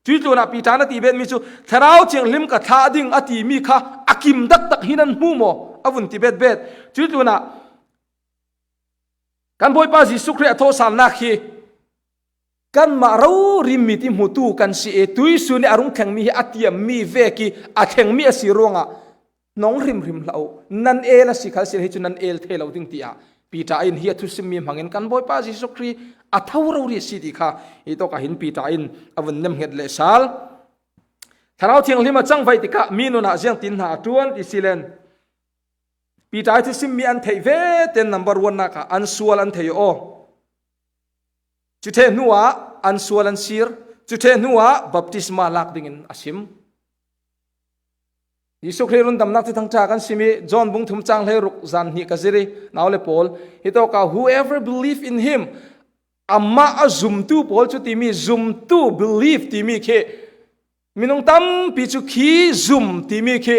Cuih tlunah Peter na ti betmi cu, Thlarau Thianghlim ka thlah ding a timi kha a kim taktak hi nan hmu maw? A vun ti betbet. Cuih tlunah kan Bawipa Jesuh Khrih a thawhsalnak hi kanmah rori mit i hmutu kan si i, tuihsun i a rung thlengmi hi a tiammi vek i a thlengmi a si ruangah hnong hrimhrim hlah u, nan el a si khal si le hi cu nan el thei lo ding, tiah Peter in hi a thusimmi hmangin kan Bawipa Jesuh Khrih a tho rori a si ti kha hitawk ah hin Peter in a vun nemhnget lehsal. Thlarau Thianghlim a cangvaih tikah mi nun ah ziangtin hna a ṭuan ti si len, Peter i thusimmi an theih ve ten number one nak ah an sual an thei aw. Cuṭheh hnuah an sual an sir, cuṭheh hnuah baptisma lak dingin a sim. Jesuh Khrih rundamnak Thuthang ṭha kan sim i, John bung thum cang hleiruk zan hnih ka zir i, nau le pawl, hitawk ah, "Whoever believe in him," amah a zumtu pawl cu timi, zumtu, believe timi khi, minung tampi cu khi zum timi khi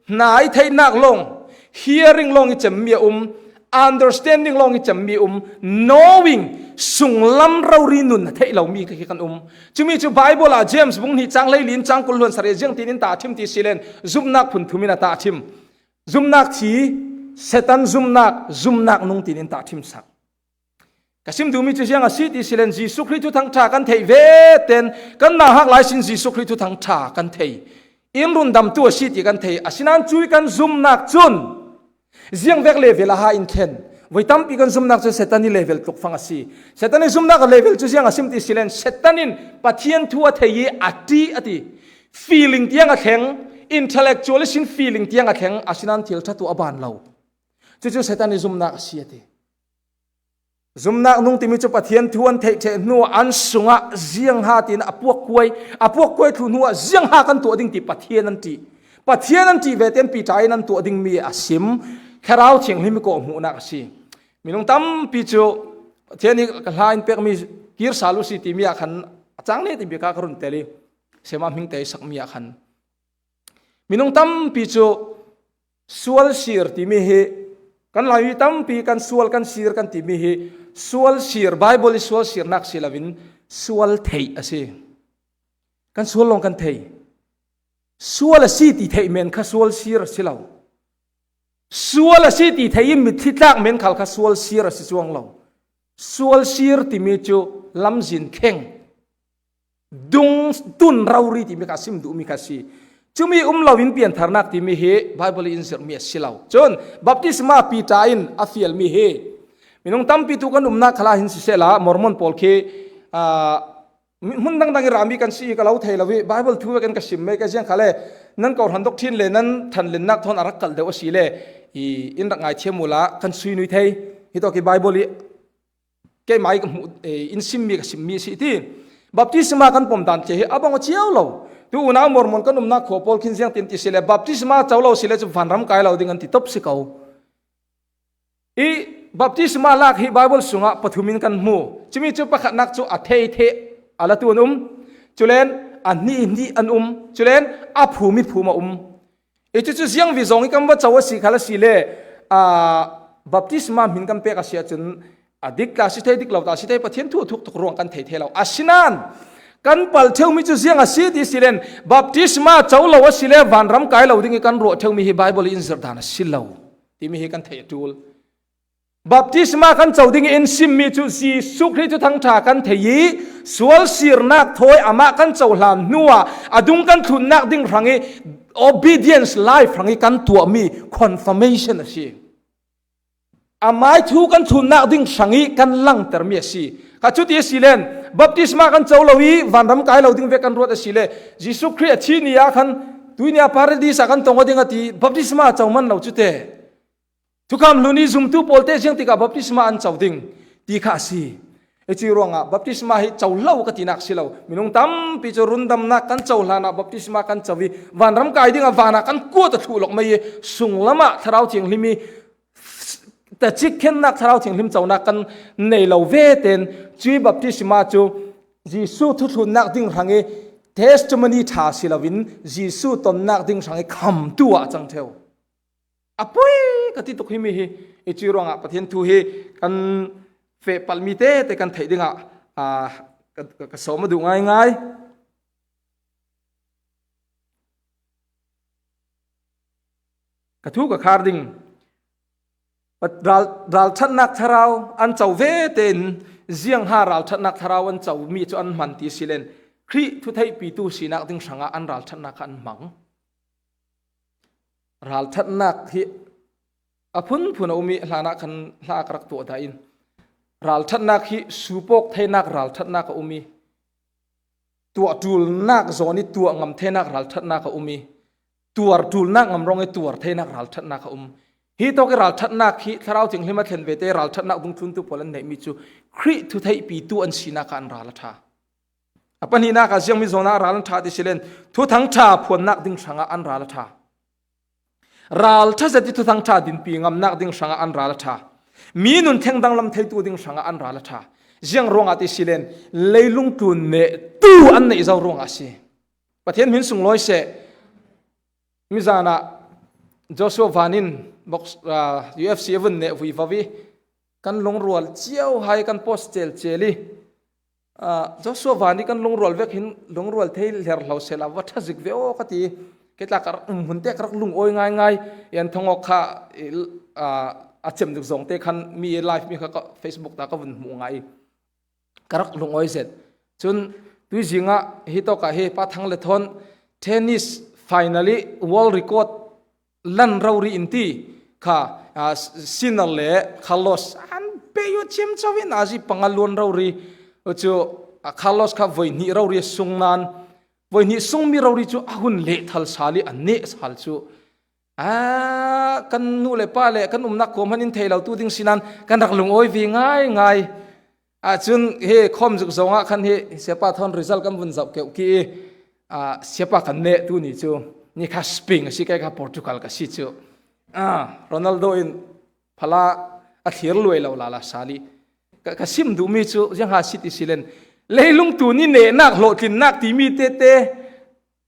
hna i theihnak lawng, hearing lawng i cemmi a um, understanding lawng i cemmi a um, knowing, sunglam rori nun a theih lomi khi kan um. Cumi cu Bible ah James bung hnih cang hleili in cang kul hluan sarih ziangtin in tahṭhim ti si len, zumhnak phunthum in a tahṭhim. Zumhnak thi, Satan zumhnak, zumhnak nung tin in tahṭhim sak. Ka sim duhmi cu ziang a si ti si len, Jesuh Khrih Thuthang ṭha kan theih ve ten, kan nauhak lai sin Jesuh Khrih Thuthang ṭha kan thei. In rundamtu a si ti kan thei. Asinain cui kan zumhnak cun ziangvek level a ha in thlen. Voi tampi kan zumhnak cu Satan i level tlukfang a si. Satan i zumhnak a level cu ziang a sim ti si len, Satan in Pathian thu a thei i a ṭih a ti. Feeling tiang a thleng, intellectual sin feeling tiang a thleng, asinain thil ṭha tu a ban lo. Cucu Satan i zumhnak a si a ti. Zumhnak nung timi cu Pathian thu an theih ṭheh hnu ah an sungah ziangha tin a puakkuai, a puakkuai thlu hnu ah ziangha kan tuah ding ti Pathian an ṭih. Pathian an ṭih ve ten Peter in an tuah dingmi a sim. Thlarau Thianghlim i kawhhmuhnak a si. Minung tampi cu Pathian i ka hla in pekmi kir sal u si timi ah khan a cang ne timi ka ka run tel i, sema hming te sakmi ah khan minung tampi cu sual sir timi hi, kan Laimi tampi kan sual kan sir kan timi hi, sual sir, Bible i sual sirnak si loin sual theih a si. Kan sual lawng kan thei. Sual a si ti theih men kha sual sir a si lo. Sual a si ti theih in mitthli tlak men khal kha sual sir a si cuang lo. Sual sir timi cu lamzin thleng, dung tun rori timi kha a sim duhmi kha si. Cumi um loin piantharnak timi hi Bible i in zirhmi a si lo. Cun baptisma Peter in a fialmi hi minung tampi tu kan umnak khalah hin sisehla, Mormon pawl khi, aa, hmun dangdang i rami kan si i ka lo thei lo i, Bible thu vekin ka sim mei ka ziang kha le, nan kohhran doctrine le nan thanlennak thawn a rak kalh deuh a si le, i in rak ngaithiam uhla kan sui nui thei. Hitawk i Bible i keimah i ka hmuh, eh, in simmi ka simmi a si ti. Baptisma kan pom dan cia hi a bang a cio lo. Tu unau Mormon kan umnak khua pawl khin ziangtin ti si le, baptisma co lo si le cu vanram kai lo ding an ti top si ko. I baptisma lak hi Bible sungah pathum in kan hmu. Cumi cu pakhatnak cu a thei theh a latu an um. Culen a hnih hnih an um. Culen a phum i phum a um. I cucu ziangvi zong i kan va co a si khal a si le, aa, baptisma hmin kan pek a si ahcun a dik tla si thei, dik lo tla si thei, Pathian thu a thuk tuk ruang kan thei thei lo. Asinain kan palh ṭheumi cu ziang a si ti si len, baptisma co lo a si le vanram kai lo ding i kan ruah ṭheumi hi Bible i in zirh dan a si lo timi hi kan theih a ṭul. Baptisma kan co ding i in simmi cu Jesuh Khrih Thuthang ṭha kan thei i, sual sirnak thawi amah kan cohlan hnuah a dung kan thlunnak ding hrang i, obedience life hrang i kan tuahmi confirmation a si. Amai thu kan thlunnak ding hrang i kan langtermi a si. Kha cuti a si len, baptisma kan co lo i, vanram kai lo ding vek kan ruat a si le, Jesuh Khrih a thi ni ah khan, tuini ah Paradis ah kan tong aw ding a ti, baptisma co man lo cu te. Thukham hlun i zumtu pawl te ziang tikah baptisma an co ding ti kha a si. Hici ruangah baptisma hi cohlo ka tinak si lo. Minung tampi cu rundamnak kan cohlanah baptisma kan co i vanram kai dingah vanah kan kuat a thluh lawk mai i sunglamah Thlarau Thianghlim i tacik khennak Thlarau Thianghlim conak kan nei lo ve ten cui baptisma cu Jesuh thuthlunnak ding hrang i testimony ṭha si loin Jesuh tonnak ding hrang i khamtu ah a cang ṭheu. A poi ka ti tuk himi hi. Hici ruangah Pathian thu hi kan feh palhmi tete kan theih dingah, aa, ka, ka, ka sawm a duh ngaingai. Ka thu ka khar ding. Ral, ralṭhatnak thlarau an co ve tein ziangha ralṭhatnak thlarau an comi cu an hman ti si len Khrih thutheihpitu sinak ding hrangah an ralṭhatnak kha an hmang. Ralṭhatnak hi a phunphun a um i hlanah khan hla ka rak tuah dah in ralṭhatnak hi supawk theinak ralṭhatnak a um i tuah ṭulnak zawn i tuah ngam theinak ralṭhatnak a um i tuar ṭulnak ngam rawng i tuar theinak ralṭhatnak a um. Hi tawk i ralṭhatnak hi Thlarau Thianghlim a thlen vete ralṭhatnak dungthluntu pawl an neihmi cu Khrih thutheihpitu an sinak ah an ral a ṭha. A pahnihnak ah ziangmi zawnah ral an ṭha ti si len Thuthang ṭha phuannak ding hrangah an ral a ṭha. Ral ṭha zet i Thuthang ṭha dinpi ngamnak ding hrangah an ral a ṭha. Mi nun thengdang lam theitu ding hrangah an ral a ṭha. Ziang ruangah ti si len leilung tlun nehtu an neih zo ruangah a si. Pathian hmin sunglawi seh. Mizanah Joshua Van in box, aa, U F C a vun neh vui vo i kan lungrual cio hai kan post celcel i, aa, Joshua Van i kan lungrual vek hin lungrual thei hler hlo sela va ṭha zik ve aw ka ti. Kei tla ka rak um hunte ka rak lungawi ngaingai. Yan thongawk kha i, aa, a cem dik zawngte khan mi live mi kha ka Facebook ta ka vun hmuh ngai. Ka rak lungawi zet. Cun tuizingah hi tawkah hi Pa Thang le thawn tennis final i world record lan rori in ti kha, aa, Sinner le Carlos an pe yu chiam covin a zi panga luan rori cu, aa, Carlos kha voi hnih rori a sung nan voi hnih sungmi rori cu a hun leh thal sal i a neh sal cu Aa, kan nu le pa le kan umnak khuam han in thei lo tu ding sinan kan rak lungawi ve ngaingai. Aa, cun hi khawm zuk zongah khan hi siapa thawn result kan vun zoh keuh ki i, aa, siapa kan neh tu ni cu ni kha Spain a si, kei kha Portugal ka si cu. Aa, Ronaldo in phala a thlir luai lo lala sal i ka, ka sim duhmi cu ziangha si ti si len leilung tu ni nehnak hlawhtlinnak timi tete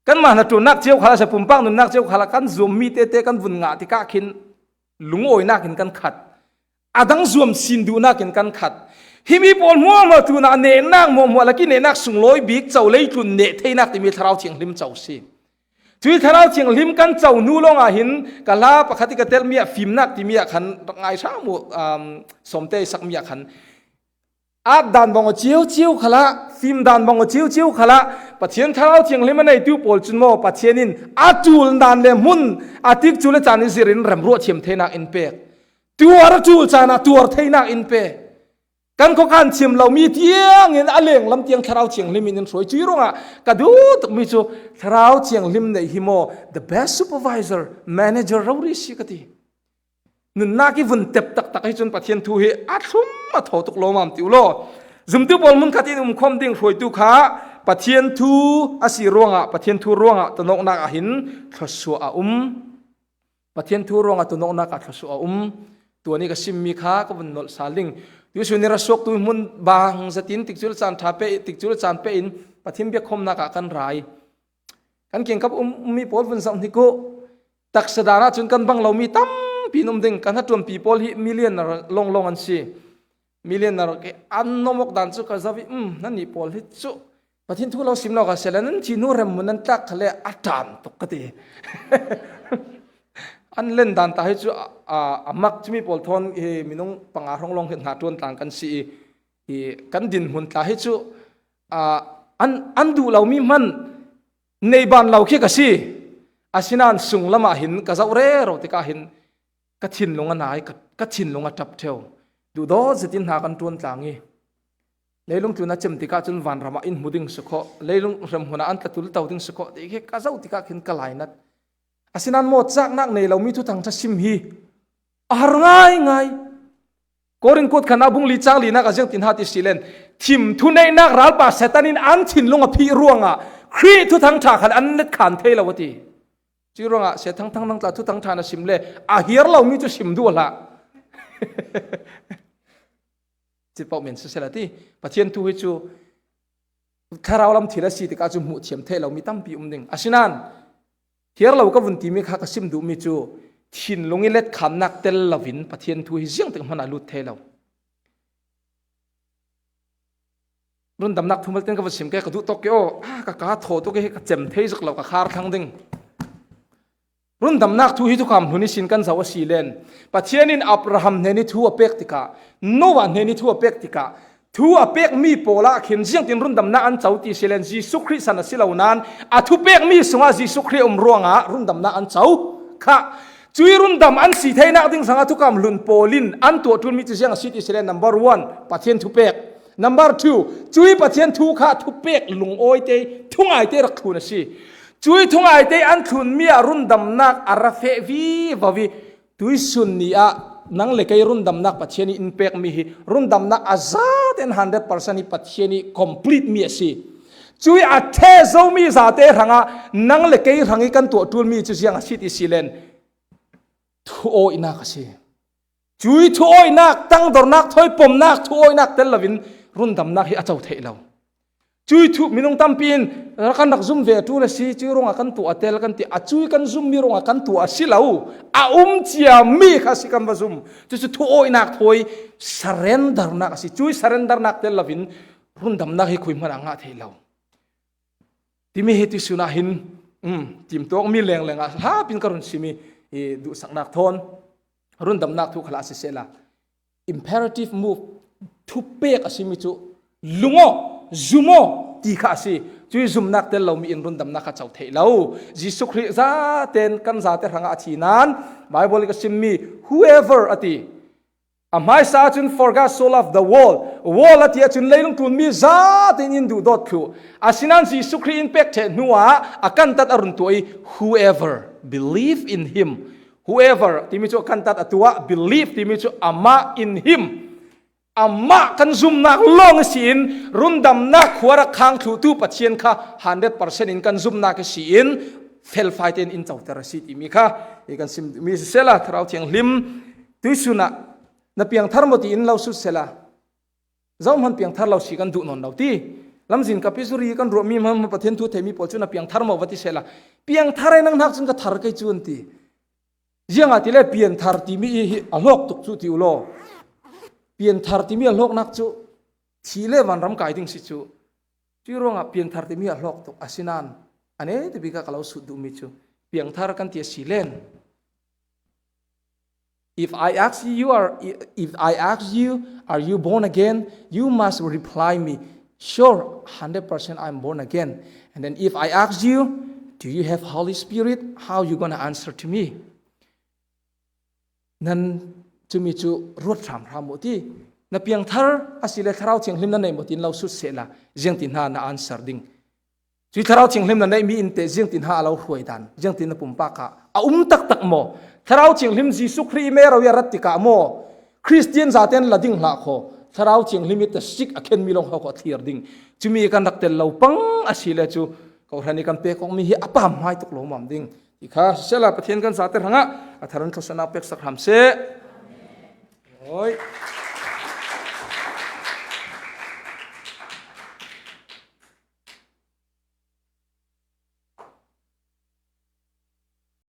Kanmah hnaṭuannak cio khalah, pumpak nunnak cio khalah kan zuammi tete kan vun ngah tikah khin lungawinak in kan khat. A dang zuam sin duhnak in kan khat. Himi pawl hmuahhmuah tunah nehnak hmuahhmuah lak i nehnak sunglawi bik co leitlun neh theinak timi Thlarau Thianghlim co si. Cui Thlarau Thianghlim kan co hnu lawngah hin ka hla pakhat i ka telhmi ah fimnak timi ah khan rak ngai hram uh, um, sawmte i sakmi ah khan At dan bang aw cio cio khalah, fim dan bang aw cio cio khalah, Pathian Thlarau Thianghlim a neitu pawl cun maw Pathian in a ṭul dan le hmun a tikcu le caan i zir in remruah thiam theinak in pek. Tuar a ṭul caan ah tuar theinak in pe. Kan khuakhan thiam lomi tiang in a lenglam tiang Thlarau Thianghlim in in hruai. Cui ruangah ka duh tukmi cu Thlarau Thianghlim neih hi maw the best supervisor, manager rori si ka ti. Nunnak i vun tep taktak hi cun Pathian thu hi a thlum a thaw tuk lawmam ti uh law, zumtu pawl hmunkhat in umkhawm ding hruaitu kha Pathian thu a si ruangah, Pathian thu ruangah tonawknak ah hin thluasuah a um. Pathian thu ruangah tonawknak ah thluasuah a um. Tuan i ka simmi kha ka vun nolh sal ding. Tuihsun i ra suaktu hmun bang zetin tikcu le caan ṭha pe, tikcu le caan pe in Pathian biakhawmnak ah kan ra i Kan kiangkap um, ummi pawl vun zoh hnik uh. Taksa dan ah cun kan bang lomi tampi an um ding. Kan hnaṭuanpi pawl hi millionaire lawnglawng an si. Millionaire ke an nuam awk dan cu ka zoh i, um, nannih pawl hi cu Pathian thu lo sim lo ka si le, nan thihnu remhmun nan tlak kha le a ṭan tuk ka ti. An len dan ta hi cu a, a, a mak cumi pawl thawn hi minung panga hrawng lawng hi hnaṭuan tlang kan si i, i kan dinhmun tla hi cu, a, an, an duh lomi hman Nei ban lo khi ka si. Asinain sunglam ah hin ka zoh rero tikah hin ka thinlung a nai, ka, ka thinlung a ṭap ṭheu. Duhdawt zetin hna kan ṭuan tlang i, leilung tlun a cem tikah cun vanram ah in hmu ding si khawh, leilung remhmun ah an tla tul to ding si khawh ti khi ka zoh tikah khin ka lainat. Asinain maw caknak nei lomi thuthang ṭha sim hi a har ngaingai. Korin kuat khatna bung li chang linak ah ziangtin ha ti si len, thim thuneihnak ralpa Satan in an thinlung a phih ruangah Khrih thuthang ṭha khal an let khan thei lo a ti. Cu ruangah Siathang Thang Thang tla thuthang ṭha na sim le a hiar lomi cu sim duh hlah. Citpoh men siseh la ti. Pathian thu hi cu thlarau lam thil a si tikah cu hmuh thiam theih lomi tampi um ding. Asinain hiar lo ka vun timi kha ka sim duhmi cu thinlung i letkhannak tel loin Pathian thu hi ziangtik hmanh ah lut thei lo. Rundamnak thu malte in ka va sim ke, ka duh tawk ke aw, ah, ka kaa thaw tuk i ka cem thei zak lo, ka khar thlang ding. Rundamnak thu hi thukam hlun ihsin kan zoh a si len, Pathian in Abraham hnen i thu a pek tikah, Noah hnen i thu a pek tikah, thu a pekmi pawl ah khin ziangtin rundamnak an co ti si len, Jesuh Khrih san a si lo nain a thu pekmi sungah Jesuh Khrih a um ruangah rundamnak an co kha. Cui rundam an si theinak ding zongah thukam hlun pawl in an tuah ṭulmi cu ziang a si ti si len, number one, Pathian thu pek. Number two, cui Pathian thu kha thupek lungawite, thungaite rak thlun a si. Cui thungaite an thlunmi ah rundamnak a ra feh vivo i, tuisun ni ah nang le kei rundamnak Pathian i in pekmi hi rundamnak a zaten hundred percent i Pathian i complete mi a si. Cui a ṭhe zomi zate hrangah nang le kei hrang i kan tuah ṭulmi cu ziang a si ti si len, thu awinak a si. Cui thu awinak, tangdornak, thawi pomnak, thu awinak tel loin rundamnak hi a co theih lo. Cui thu minung tampi in kan rak zum ve a ṭul a si, cui ruangah kan tuah a tel kan ti, a cui kan zummi ruangah kan tuah a si lo, a um ciami kha a si kan va zum. Cucu thu awinak thawi surrendernak a si. Cui surrendernak tel loin rundamnak hi khui hmanh ah ngah theih lo. Timi hi tuisun ah hin, um, timtuakmi lengleng ah hlap in ka run simi, i, duhsaknak thawn rundamnak thu khalah siseh la, imperative move, thupek a simi cu lung aw, zum aw ti kha a si. Cui zumnak tel lomi in rundamnak kha co theih lo. Jesuh Khrih zaten kan zate hrangah a thi nain Bible i ka simmi whoever a ti. A hmaisa ahcun, "For God so loved the world." World a ti ahcun leilung ṭulmi zaten in duhdawt thluh. Asinain Jesuh Khrih in pek ṭheh hnuah a kantat a run tuah i, "Whoever believe in him." Whoever timi cu a kantat a tuah, believe timi cu amah, in him. Amah kan zumnak lawng ihsin rundamnak khua rak khang thluhtu Pathian kha hundred percent in kan zumnak ihsin felfai tein in coter a si timi kha i kan sim mi siseh la, Thlarau Thianghlim tuisun ah na piangthar maw tiin lo sut seh la. Zohhmanh piangthar lo si kan duh nawn lo ti. Lamzin ka pizuri kan ruahmi hmanh Pathian thu theimi pawl cu na piangthar maw va ti seh la. Piangthar ai nang hnak cun ka thar kei cu an ti. Ziangahtile pianthar timi hi a hlawk tuk cu ti u law. Pianthar timi a hlawknak cu thih le vanram kai ding si cu. Cui ruangah pianthar timi a hlawk tuk. Asinain a netabik ah ka lo sut duhmi cu piangthar kan ti a si len. If I ask you, you are, if I ask you, "Are you born again?" You must reply me, "Sure, hundred percent I'm born again." And then if I ask you, "Do you have Holy Spirit?" How you gonna answer to me? Nan cumi cu ruat hramhram uh ti. Na piangthar a si le Thlarau Thianghlim na nei maw tiin lo sut seh la, ziangtin hna na answer ding. Cui Thlarau Thianghlim na neihmi in teh ziangtin hna a lo hruai dan, ziangtin na pumpak ah a um taktak maw? Thlarau Thianghlim Jesuh Khrih i mero i a rat tikah maw? Khristian zaten la ding hlah kho. Thlarau Thianghlim i tasik a khenmi lawng kho kho a thlir ding. Cumi kan rak tel lo pang a si le cu, kohhran i kan pek awkmi hi a pam hmai tuk lo mam ding. Ti kha siseh la, Pathian kan zate hrangah a thar in thluachuahnak peksak hram seh. Oi.